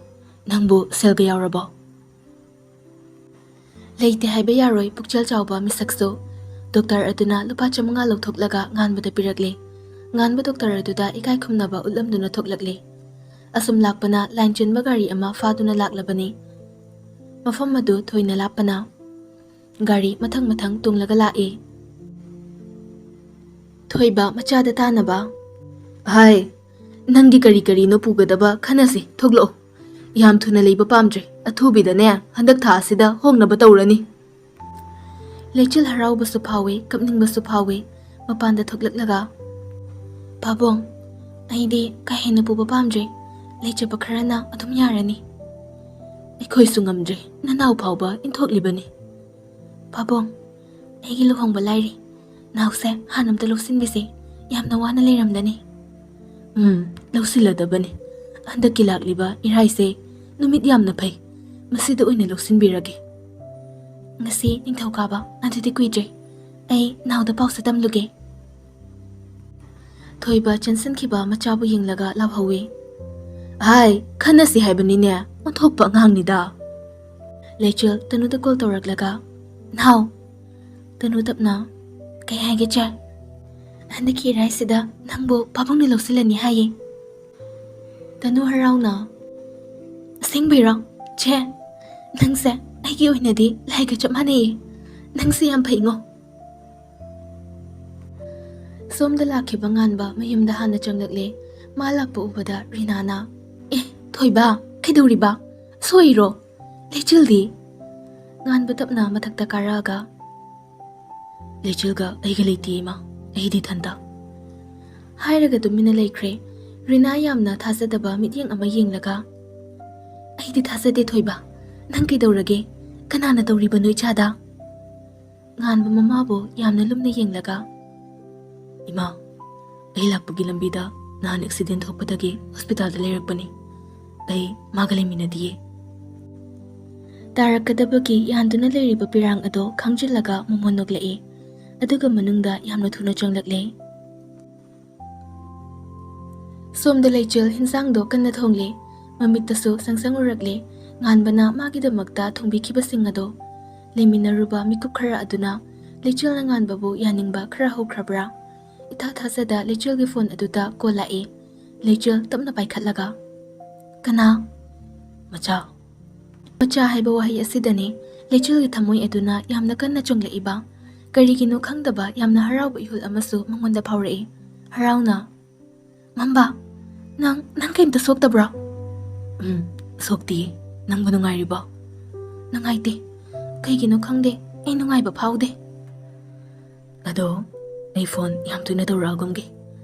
ꯅꯪꯕꯨ ꯁꯦꯜꯒ ꯌꯥꯎꯔꯕꯣ?" ꯂꯩꯇꯦ ꯍꯥꯏꯕ ꯌꯥꯔꯣꯏ ꯄꯨꯛꯆꯦꯜ ꯆꯥꯎꯕ ꯃꯤꯁꯛꯁꯨ꯫ ꯗꯣꯛꯇꯔ ꯑꯗꯨꯅ ꯂꯨꯄꯥ ꯆꯥꯃꯉꯥ ꯂꯧꯊꯣꯛꯂꯒ ꯉꯥꯟꯕꯗ ꯄꯤꯔꯛꯂꯦ꯫ ꯉꯥꯟꯕ ꯗꯣꯛꯇꯔ ꯑꯗꯨꯗ ꯏꯀꯥꯏ ꯈꯨꯝꯅꯕ ꯎꯠꯂꯝꯗꯨꯅ ꯊꯣꯛꯂꯛꯂꯦ꯫ ꯑꯁꯨꯝ ꯂꯥꯛꯄꯅ ꯂꯥꯏꯟ ꯆꯤꯟꯕ ꯒꯥꯔꯤ ꯑꯃ ꯐꯥꯗꯨꯅ ꯂꯥꯛꯂꯕꯅꯤ꯫ ꯃꯐꯝ ꯑꯗꯨ ꯊꯣꯏꯅ ꯂꯥꯞꯄꯅ ꯒꯥꯔꯤ ꯃꯊꯪ ꯃꯊꯪ ꯇꯣꯡꯂꯒ ꯂꯥꯛꯏ꯫ ꯊꯣꯏꯕ ꯃꯆꯥꯗ ꯇꯥꯅꯕ, "ꯍꯥꯏ, ꯅꯪꯒꯤ ꯀꯔꯤ ꯀꯔꯤꯅꯣ ꯄꯨꯒꯗꯕ ꯈꯟꯅꯁꯤ, ꯊꯣꯛꯂꯛꯑꯣ꯫ ꯌꯥꯝ ꯊꯨꯅ ꯂꯩꯕ ꯄꯥꯝꯗ꯭ꯔꯦ, ꯑꯊꯨꯕꯤꯗꯅꯦ ꯍꯟꯗꯛ ꯊꯥ ꯑꯁꯤꯗ ꯍꯣꯡꯅꯕ ꯇꯧꯔꯅꯤ꯫" ꯂꯩꯆꯤꯜ ꯍꯔꯥꯎꯕꯁꯨ ꯐꯥꯎꯏ, ꯀꯞꯅꯤꯡꯕꯁꯨ ꯐꯥꯎꯏ꯫ ꯃꯄꯥꯟꯗ ꯊꯣꯛꯂꯛꯂꯒ, "ꯄꯥꯕꯨꯡ, ꯑꯩꯗꯤ ꯀꯥ ꯍꯦꯟꯅ ꯄꯨꯕ ꯄꯥꯝꯗ꯭ꯔꯦ, ꯂꯩꯖꯕ ꯈꯔꯅ ꯑꯗꯨꯝ ꯌꯥꯔꯅꯤ꯫" "ꯑꯩꯈꯣꯏꯁꯨ ꯉꯝꯗ꯭ꯔꯦ, ꯅꯅꯥꯎ ꯐꯥꯎꯕ ꯏꯟꯊꯣꯛꯂꯤꯕꯅꯤ꯫" "ꯄꯥꯕꯨꯡ, ꯑꯩꯒꯤ ꯂꯨꯍꯣꯡꯕ ꯂꯥꯏꯔꯤ꯫ ꯅꯥꯎꯁꯦ ꯍꯥꯟꯅ ꯑꯝꯇ ꯂꯧꯁꯤꯟꯕꯤꯁꯤ꯫ ꯌꯥꯝꯅ ꯋꯥꯅ ꯂꯩꯔꯝꯂꯅꯤ꯫" "ꯎꯝ, ꯂꯧꯁꯤꯜꯂꯗꯕꯅꯤ꯫ ꯍꯟꯗꯛꯀꯤ ꯂꯥꯛꯂꯤꯕ ꯏꯔꯥꯏꯁꯦ ꯅꯨꯃꯤꯠ ꯌꯥꯝꯅ ꯐꯩ꯫ ꯃꯁꯤꯗ ꯑꯣꯏꯅ ꯂꯧꯁꯤꯟꯕꯤꯔꯒꯦ꯫" "ꯉꯁꯤ ꯅꯤꯡꯊꯧꯀꯥꯕ, ꯑꯗꯨꯗꯤ ꯀꯨꯏꯗ꯭ꯔꯦ꯫ ꯑꯩ ꯅꯥꯎꯗ ꯄꯥꯎꯁꯦ ꯇꯝꯂꯨꯒꯦ꯫" ꯊꯣꯏꯕ ꯆꯦꯟꯁꯤꯟꯈꯤꯕ ꯃꯆꯥꯕꯨ ꯌꯦꯡꯂꯒ ꯂꯥꯎꯍꯧꯏ꯫ "ꯍꯥꯏ, ꯈꯟꯅꯁꯤ ꯍꯥꯏꯕꯅꯤꯅꯦ, ꯑꯣꯟꯊꯣꯛꯄ ꯑꯉꯥꯡꯅꯤꯗ꯫" ꯂꯩꯆꯤꯜ ꯇꯅꯨꯗ ꯀꯣꯜ ꯇꯧꯔꯛꯂꯒ, "ꯅꯥꯎ꯫" ꯇꯅꯨ ꯇꯞꯅ, "ꯀꯩ ꯍꯥꯏꯒꯦ ꯆꯦ?" ꯍꯟꯗꯛꯀꯤ ꯏꯔꯥꯏꯁꯤꯗ ꯅꯪꯕꯨ ꯄꯥꯕꯨꯡꯅ ꯂꯧꯁꯤꯜꯂꯅꯤ ꯍꯥꯏꯌꯦ꯫ ꯇꯅꯨ ꯍꯔꯥꯎꯅ, "ꯑꯁꯦꯡꯕꯩꯔꯣ? ꯆꯦ, ꯅꯪꯁꯦ ꯑꯩꯒꯤ ꯑꯣꯏꯅꯗꯤ ꯂꯥꯏꯒ ꯆꯞ ꯃꯥꯟꯅꯩꯌꯦ꯫ ꯅꯪꯁꯦ ꯌꯥꯝ ꯐꯩꯉꯣ꯫" ꯁꯣꯝꯗ ꯂꯥꯛꯈꯤꯕ ꯉꯥꯟꯕ ꯃꯌꯨꯝꯗ ꯍꯥꯟꯅ ꯆꯪꯂꯛꯂꯦ꯫ ꯃꯥ ꯂꯥꯛꯄ ꯎꯕꯗ ꯔꯤꯅꯥꯅ, "ꯑꯦ, ꯊꯣꯏꯕ, ꯀꯩꯗꯧꯔꯤꯕ? ꯁꯣꯏꯔꯣ? ꯂꯩꯆꯤꯜꯗꯤ?" ꯉꯥꯟꯕ ꯇꯞꯅ ꯃꯊꯛꯇ ꯀꯥꯔꯛꯑꯒ, "ꯂꯩꯆꯤꯜꯒ ꯑꯩꯒ ꯂꯩꯇꯦ ꯏꯃꯥ, ꯑꯩꯗꯤ ꯏꯊꯟꯇ꯫" ꯍꯥꯏꯔꯒ ꯇꯨꯃꯤꯟꯅ ꯂꯩꯈ꯭ꯔꯦ꯫ ꯔꯤꯅꯥ ꯌꯥꯝꯅ ꯊꯥꯖꯗꯕ ꯃꯤꯠꯌꯦꯡ ꯑꯃ ꯌꯦꯡꯂꯒ, "ꯑꯩꯗꯤ ꯊꯥꯖꯗꯦ ꯊꯣꯏꯕ, ꯅꯪ ꯀꯩꯗꯧꯔꯒꯦ? ꯀꯅꯥꯅ ꯇꯧꯔꯤꯕꯅꯣ ꯏꯆꯥꯗ?" ꯉꯥꯟꯕ ꯃꯃꯥꯕꯨ ꯌꯥꯝꯅ ꯂꯨꯝꯅ ꯌꯦꯡꯂꯒ, "ꯏꯃꯥ, ꯑꯩ ꯂꯥꯛꯄꯒꯤ ꯂꯝꯕꯤꯗ ꯅꯍꯥꯟ ꯑꯦꯛꯁꯤꯗꯦꯟ ꯊꯣꯛꯄꯗꯒꯤ ꯍꯣꯁꯄꯤꯇꯥꯜꯗ ꯂꯩꯔꯛꯄꯅꯤ꯫ ꯑꯩ ꯃꯥꯒ ꯂꯩꯃꯤꯟꯅꯗꯤꯌꯦ꯫" ꯇꯥꯔꯛꯀꯗꯕꯒꯤ ꯌꯥꯟꯗꯨꯅ ꯂꯩꯔꯤꯕ ꯄꯤꯔꯥꯡ ꯑꯗꯣ ꯈꯪꯖꯤꯜꯂꯒ ꯃꯣꯃꯣꯟ ꯅꯣꯛꯂꯛꯏ꯫ ꯑꯗꯨꯒ ꯃꯅꯨꯡꯗ ꯌꯥꯝꯅ ꯊꯨꯅ ꯆꯪꯂꯛꯂꯦ꯫ ꯁꯣꯝꯗ ꯂꯩꯆꯤꯜ ꯍꯤꯟꯖꯥꯡꯗꯣ ꯀꯟꯅ ꯊꯣꯡꯂꯦ꯫ ꯃꯃꯤꯠꯇꯁꯨ ꯁꯪꯁꯪ ꯎꯔꯛꯂꯦ꯫ ꯉꯥꯟꯕꯅ ꯃꯥꯒꯤꯗꯃꯛꯇ ꯊꯣꯡꯕꯤꯈꯤꯕꯁꯤꯡ ꯑꯗꯣ꯫ ꯂꯩꯃꯤꯟꯅꯔꯨꯕ ꯃꯤꯀꯨꯞ ꯈꯔ ꯑꯗꯨꯅ ꯂꯩꯆꯤꯜꯅ ꯉꯥꯟꯕꯕꯨ ꯌꯥꯅꯤꯡꯕ ꯈꯔ ꯍꯧꯈ꯭ꯔꯕ꯭ꯔꯥ? ꯏꯊꯥ ꯊꯥꯖꯗ ꯂꯩꯆꯤꯜꯒꯤ ꯐꯣꯟ ꯑꯗꯨꯗ ꯀꯣꯜ ꯂꯥꯛꯏ꯫ ꯂꯩꯆꯤꯜ ꯇꯞꯅ ꯄꯥꯏꯈꯠꯂꯒ, "ꯀꯅꯥ?" "ꯃꯆꯥ꯫" ꯃꯆꯥ ꯍꯥꯏꯕ ꯋꯥꯍꯩ ꯑꯁꯤꯗꯅꯤ ꯂꯩꯆꯤꯜꯒꯤ ꯊꯃꯣꯏ ꯑꯗꯨꯅ ꯌꯥꯝꯅ ꯀꯟꯅ ꯆꯣꯡꯂꯛꯏꯕ꯫ ꯀꯔꯤꯒꯤꯅꯣ ꯈꯪꯗꯕ ꯌꯥꯝꯅ ꯍꯔꯥꯎꯕ ꯏꯍꯨꯜ ꯑꯃꯁꯨ ꯃꯉꯣꯟꯗ ꯐꯥꯎꯔꯛꯏ꯫ ꯍꯔꯥꯎꯅ, "ꯃꯝꯕ, ꯅꯪ, ꯅꯪ ꯀꯩꯝꯇ ꯁꯣꯛꯇꯕ꯭ꯔꯣ?" "ꯎꯝ, ꯁꯣꯛꯇꯤꯌꯦ꯫ ꯅꯪꯕꯨ ꯅꯨꯡꯉꯥꯏꯔꯤꯕꯣ?" "ꯅꯨꯡꯉꯥꯏꯇꯦ꯫ ꯀꯩꯒꯤꯅꯣ ꯈꯪꯗꯦ, ꯑꯩ ꯅꯨꯡꯉꯥꯏꯕ ꯐꯥꯎꯗꯦ꯫" "ꯑꯗꯣ, ꯑꯩ ꯐꯣꯟ ꯌꯥꯝ ꯇꯣꯏꯅ ꯇꯧꯔꯛꯑꯒꯨꯝꯒꯦ꯫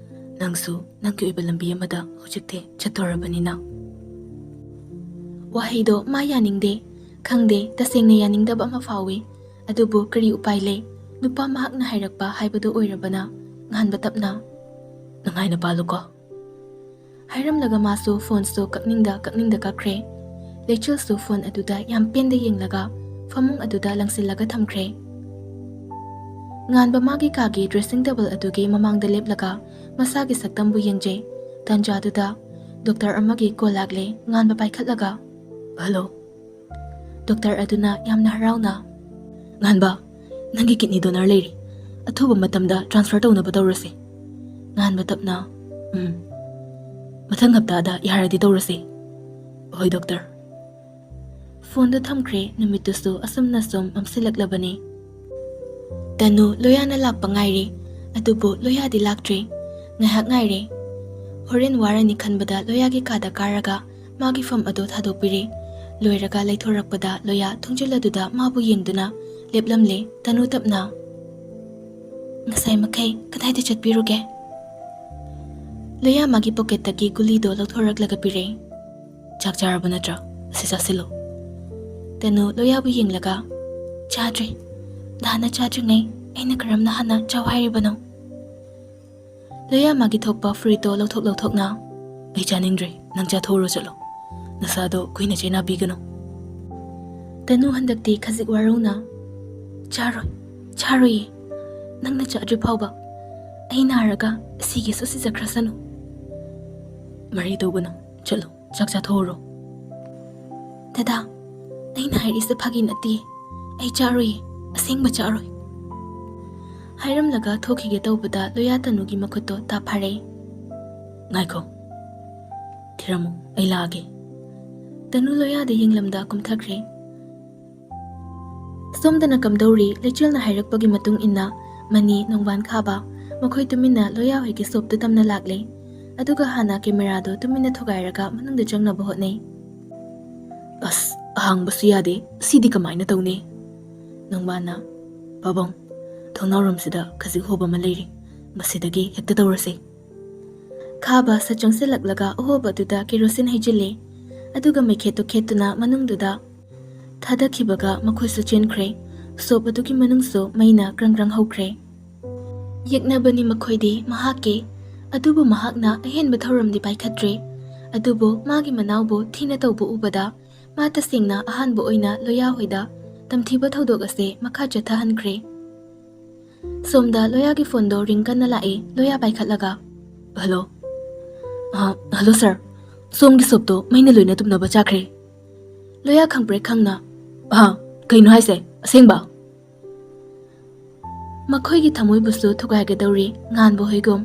ꯅꯪꯁꯨ ꯅꯪꯒꯤ ꯑꯣꯏꯕ ꯂꯝꯕꯤ ꯑꯃꯗ ꯍꯧꯖꯤꯛꯇꯤ ꯆꯠꯇꯧꯔꯕꯅꯤꯅ꯫" ꯋꯥꯍꯩꯗꯣ ꯃꯥ ꯌꯥꯅꯤꯡꯗꯦ꯫ ꯈꯪꯗꯦ, ꯇꯁꯦꯡꯅ ꯌꯥꯅꯤꯡꯗꯕ ꯑꯃ ꯐꯥꯎꯏ꯫ ꯑꯗꯨꯕꯨ ꯀꯔꯤ ꯎꯄꯥꯏ ꯂꯩ? ꯅꯨꯄꯥ ꯃꯍꯥꯛꯅ ꯍꯥꯏꯔꯛꯄ ꯍꯥꯏꯕꯗꯨ ꯑꯣꯏꯔꯕꯅ꯫ ꯉꯥꯟꯕ ꯇꯞꯅ, "ꯅꯨꯡꯉꯥꯏꯅ ꯄꯥꯜꯂꯨꯀꯣ꯫" ꯍꯥꯏꯔꯝꯂꯒ ꯃꯥꯁꯨ ꯐꯣꯟꯁꯨ ꯀꯛꯅꯤꯡꯗ ꯀꯛꯅꯤꯡꯗ ꯀꯛꯈ꯭ꯔꯦ꯫ ꯂꯩꯆꯤꯜꯁꯨ ꯐꯣꯟ ꯑꯗꯨꯗ ꯌꯥꯝ ꯄꯦꯟꯗ ꯌꯦꯡꯂꯒ ꯐꯃꯨꯡ ꯑꯗꯨꯗ ꯂꯪꯁꯤꯜꯂꯒ ꯊꯝꯈ꯭ꯔꯦ꯫ ꯉꯥꯟꯕ ꯃꯥꯒꯤ ꯀꯥꯒꯤ ꯗ꯭ꯔꯦꯁꯤꯡ ꯇꯦꯕꯜ ꯑꯗꯨꯒꯤ ꯃꯃꯥꯡꯗ ꯂꯦꯞꯂꯒ ꯃꯁꯥꯒꯤ ꯁꯛꯇꯝꯕꯨ ꯌꯦꯡꯖꯩ꯫ ꯇꯥꯟꯖꯥꯗꯨꯗ ꯗꯣꯛꯇꯔ ꯑꯃꯒꯤ ꯀꯣꯜ ꯂꯥꯛꯂꯦ꯫ ꯉꯥꯟꯕ ꯄꯥꯏꯈꯠꯂꯒ, "ꯍꯜꯂꯣ꯫" ꯗꯣꯛꯇꯔ ꯑꯗꯨꯅ ꯌꯥꯝꯅ ꯍꯔꯥꯎꯅ, "ꯉꯥꯟꯕ, ꯅꯪꯒꯤ ꯀꯤꯗꯅꯤ ꯗꯣꯅꯔ ꯂꯩꯔꯤ꯫ ꯑꯊꯨꯕ ꯃꯇꯝꯗ ꯇ꯭ꯔꯥꯟꯁꯐꯔ ꯇꯧꯅꯕ ꯇꯧꯔꯁꯤ꯫ ꯉꯥꯟꯕ ꯇꯞꯅ, "ꯎꯝ, ꯃꯊꯪ ꯍꯞꯇꯥꯗ ꯌꯥꯔꯗꯤ ꯇꯧꯔꯁꯤ꯫ ꯍꯣꯏ, ꯗꯣꯛꯇꯔ꯫" ꯐꯣꯟꯗꯣ ꯊꯝꯈ꯭ꯔꯦ꯫ ꯅꯨꯃꯤꯠꯇꯨꯁꯨ ꯑꯁꯨꯝꯅ ꯁꯨꯝ ꯃꯝꯁꯤꯜꯂꯛꯂꯕꯅꯤ꯫ ꯇꯅꯨ ꯂꯣꯌꯥꯅ ꯂꯥꯛꯄ ꯉꯥꯏꯔꯤ, ꯑꯗꯨꯕꯨ ꯂꯣꯌꯥꯗꯤ ꯂꯥꯛꯇ꯭ꯔꯤ꯫ ꯉꯥꯏꯍꯥꯛ ꯉꯥꯏꯔꯦ꯫ ꯍꯣꯔꯦꯟ ꯋꯥꯔꯅꯤ ꯈꯟꯕꯗ ꯂꯣꯌꯥꯒꯤ ꯀꯥꯗ ꯀꯥꯔꯒ ꯃꯥꯒꯤ ꯐꯝ ꯑꯗꯨ ꯊꯥꯗꯣꯛꯄꯤꯔꯦ꯫ ꯂꯣꯏꯔꯒ ꯂꯩꯊꯣꯔꯛꯄꯗ ꯂꯣꯌꯥ ꯊꯣꯡꯖꯤꯜ ꯑꯗꯨꯗ ꯃꯥꯕꯨ ꯌꯦꯡꯗꯨꯅ ꯂꯦꯞꯂꯝꯂꯦ꯫ ꯇꯅꯨ ꯇꯞꯅ, "ꯉꯁꯥꯏ ꯃꯈꯩ ꯀꯗꯥꯏꯗ ꯆꯠꯄꯤꯔꯨꯒꯦ?" ꯂꯣꯌꯥ ꯃꯥꯒꯤ ꯄꯣꯀꯦꯠꯇꯒꯤ ꯒꯨꯂꯤꯗꯣ ꯂꯧꯊꯣꯔꯛꯂꯒ ꯄꯤꯔꯦ꯫ "ꯆꯥꯛ ꯆꯥꯔꯕ ꯅꯠꯇ꯭ꯔꯥ? ꯑꯁꯤ ꯆꯥꯁꯤꯜꯂꯨ꯫" ꯇꯅꯨ ꯂꯣꯌꯥꯕꯨ ꯌꯦꯡꯂꯒ, "ꯆꯥꯗ꯭ꯔꯤ꯫ ꯗꯥꯅ ꯆꯥꯗ꯭ꯔꯤꯉꯩ ꯑꯩꯅ ꯀꯔꯝꯅ ꯍꯥꯟꯅ ꯆꯥꯎ ꯍꯥꯏꯔꯤꯕꯅꯣ?" ꯂꯣꯌꯥ ꯃꯥꯒꯤ ꯊꯣꯛꯄ ꯐꯨꯔꯤꯠꯇꯣ ꯂꯧꯊꯣꯛ ꯂꯧꯊꯣꯛꯅ, "ꯑꯩ ꯆꯥꯅꯤꯡꯗ꯭ꯔꯦ, ꯅꯪ ꯆꯥꯊꯣꯛꯎꯔꯣ ꯆꯠꯂꯣ꯫ ꯅꯁꯥꯗꯣ ꯀꯨꯏꯅ ꯆꯦꯟꯅꯕꯤꯒꯅꯨ꯫" ꯇꯅꯨ ꯍꯟꯗꯛꯇꯤ ꯈꯖꯤꯛ ꯋꯥꯔꯧꯅ, "ꯆꯥꯔꯣꯏ, ꯆꯥꯔꯣꯏꯌꯦ꯫ ꯅꯪꯅ ꯆꯥꯗ꯭ꯔꯤ ꯐꯥꯎꯕ ꯑꯩ ꯅꯥꯔꯒ ꯁꯤꯒꯦꯁꯨ ꯁꯤꯖꯈ꯭ꯔꯁꯅꯨ꯫" "ꯃꯔꯩ ꯇꯧꯒꯅꯨ, ꯆꯠꯂꯣ, ꯆꯥꯛ ꯆꯥꯊꯣꯛꯎꯔꯣ꯫" "ꯗꯗꯥ, ꯑꯩꯅ ꯍꯥꯏꯔꯤꯁꯦ ꯐꯥꯒꯤ ꯅꯠꯇꯦ꯫ ꯑꯩ ꯆꯥꯔꯣꯏꯌꯦ, ꯑꯁꯦꯡꯕ ꯆꯥꯔꯣꯏ꯫" ꯍꯥꯏꯔꯝꯂꯒ ꯊꯣꯛꯈꯤꯒꯦ ꯇꯧꯕꯗ ꯂꯣꯌꯥ ꯇꯅꯨꯒꯤ ꯃꯈꯨꯠꯇꯣ ꯇꯥ ꯐꯥꯔꯦ꯫ "ꯉꯥꯏꯈꯣ, ꯊꯤꯔꯝꯃꯨ, ꯑꯩ ꯂꯥꯛꯑꯒꯦ꯫" ꯇꯅꯨ ꯂꯣꯌꯥꯗ ꯌꯦꯡꯂꯝꯗ ꯀꯨꯝꯊꯈ꯭ꯔꯦ꯫ ꯁꯣꯝꯗꯅ ꯀꯝꯗꯧꯔꯤ? ꯂꯩꯆꯤꯜꯅ ꯍꯥꯏꯔꯛꯄꯒꯤ ꯃꯇꯨꯡ ꯏꯟꯅ ꯃꯅꯤ, ꯅꯣꯡꯕꯥꯟ, ꯈꯥꯕ ꯃꯈꯣꯏ ꯇꯨꯃꯤꯟꯅ ꯂꯣꯌꯥ ꯍꯣꯏꯒꯤ ꯁꯣꯞꯇꯨ ꯇꯝꯅ ꯂꯥꯛꯂꯦ꯫ ꯑꯗꯨꯒ ꯍꯥꯟꯅ ꯀꯦꯃꯦꯔꯥꯗꯣ ꯇꯨꯃꯤꯟꯅ ꯊꯨꯒꯥꯏꯔꯒ ꯃꯅꯨꯡꯗ ꯆꯪꯅꯕ ꯍꯣꯠꯅꯩ꯫ "ꯑꯁ, ꯑꯍꯥꯡꯕꯁꯨ ꯌꯥꯗꯦ, ꯁꯤꯗꯤ ꯀꯃꯥꯏꯅ ꯇꯧꯅꯤ?" ꯅꯣꯡꯕꯥꯟꯅ, "ꯄꯥꯕꯨꯡ, ꯊꯣꯡꯅꯥꯎꯔꯣꯝꯁꯤꯗ ꯈꯖꯤꯛ ꯍꯣꯕ ꯑꯃ ꯂꯩꯔꯤ, ꯃꯁꯤꯗꯒꯤ ꯍꯦꯛꯇ ꯇꯧꯔꯁꯤ꯫" ꯈꯥꯕ ꯁꯠ ꯆꯪꯁꯤꯜꯂꯛꯂꯒ ꯑꯍꯣꯕ ꯑꯗꯨꯗ ꯀꯦꯔꯣꯁꯤꯟ ꯍꯩꯖꯤꯜꯂꯦ꯫ ꯑꯗꯨꯒ ꯃꯩꯈꯦꯠꯇꯨ ꯈꯦꯠꯇꯨꯅ ꯃꯅꯨꯡꯗꯨꯗ ꯊꯥꯗꯈꯤꯕꯒ ꯃꯈꯣꯏꯁꯨ ꯆꯦꯟꯈ꯭ꯔꯦ꯫ ꯁꯣꯞ ꯑꯗꯨꯒꯤ ꯃꯅꯨꯡꯁꯨ ꯃꯩꯅ ꯀ꯭ꯔꯪ ꯀ꯭ꯔꯪ ꯍꯧꯈ꯭ꯔꯦ꯫ ꯌꯦꯛꯅꯕꯅꯤ ꯃꯈꯣꯏꯗꯤ ꯃꯍꯥꯛꯀꯤ, ꯑꯗꯨꯕꯨ ꯃꯍꯥꯛꯅ ꯑꯍꯦꯟꯕ ꯊꯧꯔꯝꯗꯤ ꯄꯥꯏꯈꯠꯇ꯭ꯔꯦ꯫ ꯑꯗꯨꯕꯨ ꯃꯥꯒꯤ ꯃꯅꯥꯎꯕꯨ ꯊꯤꯅ ꯇꯧꯕ ꯎꯕꯗ ꯃꯥ ꯇꯁꯦꯡꯅ ꯑꯍꯥꯟꯕ ꯑꯣꯏꯅ ꯂꯣꯌꯥ ꯍꯣꯏꯗ ꯇꯝꯊꯤꯕ ꯊꯧꯗꯣꯛ ꯑꯁꯦ ꯃꯈꯥ ꯆꯠꯊꯍꯟꯈ꯭ꯔꯦ꯫ ꯁꯣꯝꯗ ꯂꯣꯌꯥꯒꯤ ꯐꯣꯟꯗꯣ ꯔꯤꯡ ꯀꯟꯅ ꯂꯥꯛꯑꯦ꯫ ꯂꯣꯌꯥ ꯄꯥꯏꯈꯠꯂꯒ, "ꯍꯜꯂꯣ꯫" "ꯑ, ꯍꯜꯂꯣ ꯁꯥꯔ, ꯁꯣꯝꯒꯤ ꯁꯣꯞꯇꯣ ꯃꯩꯅ ꯂꯣꯏꯅ ꯇꯨꯝꯅꯕ ꯆꯥꯈ꯭ꯔꯦ꯫" ꯂꯣꯌꯥ ꯈꯪꯄ꯭ꯔꯦꯛ ꯈꯪꯅ, "ꯑ, ꯀꯩꯅꯣ ꯍꯥꯏꯁꯦ? ꯑꯁꯦꯡꯕ?" ꯃꯈꯣꯏꯒꯤ ꯊꯃꯣꯏꯕꯨꯁꯨ ꯊꯨꯒꯥꯏꯒꯗꯧꯔꯤ꯫ ꯉꯥꯟꯕ ꯍꯣꯏꯒꯨꯝ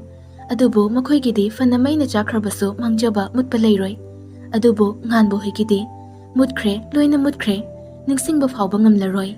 ꯑꯗꯨꯕꯨ ꯃꯈꯣꯏꯒꯤꯗꯤ ꯐꯅ ꯃꯩꯅ ꯆꯥꯛꯈ꯭ꯔꯕꯁꯨ ꯃꯥꯡꯖꯕ ꯃꯨꯠꯄ ꯂꯩꯔꯣꯏ꯫ ꯑꯗꯨꯕꯨ ꯉꯥꯟꯕ ꯍꯣꯏꯒꯤꯗꯤ ꯃꯨꯠꯈ꯭ꯔꯦ, ꯂꯣꯏꯅ ꯃꯨꯠꯈ꯭ꯔꯦ, ꯅꯤꯡꯁꯤꯡꯕ ꯐꯥꯎꯕ ꯉꯝꯂꯔꯣꯏ꯫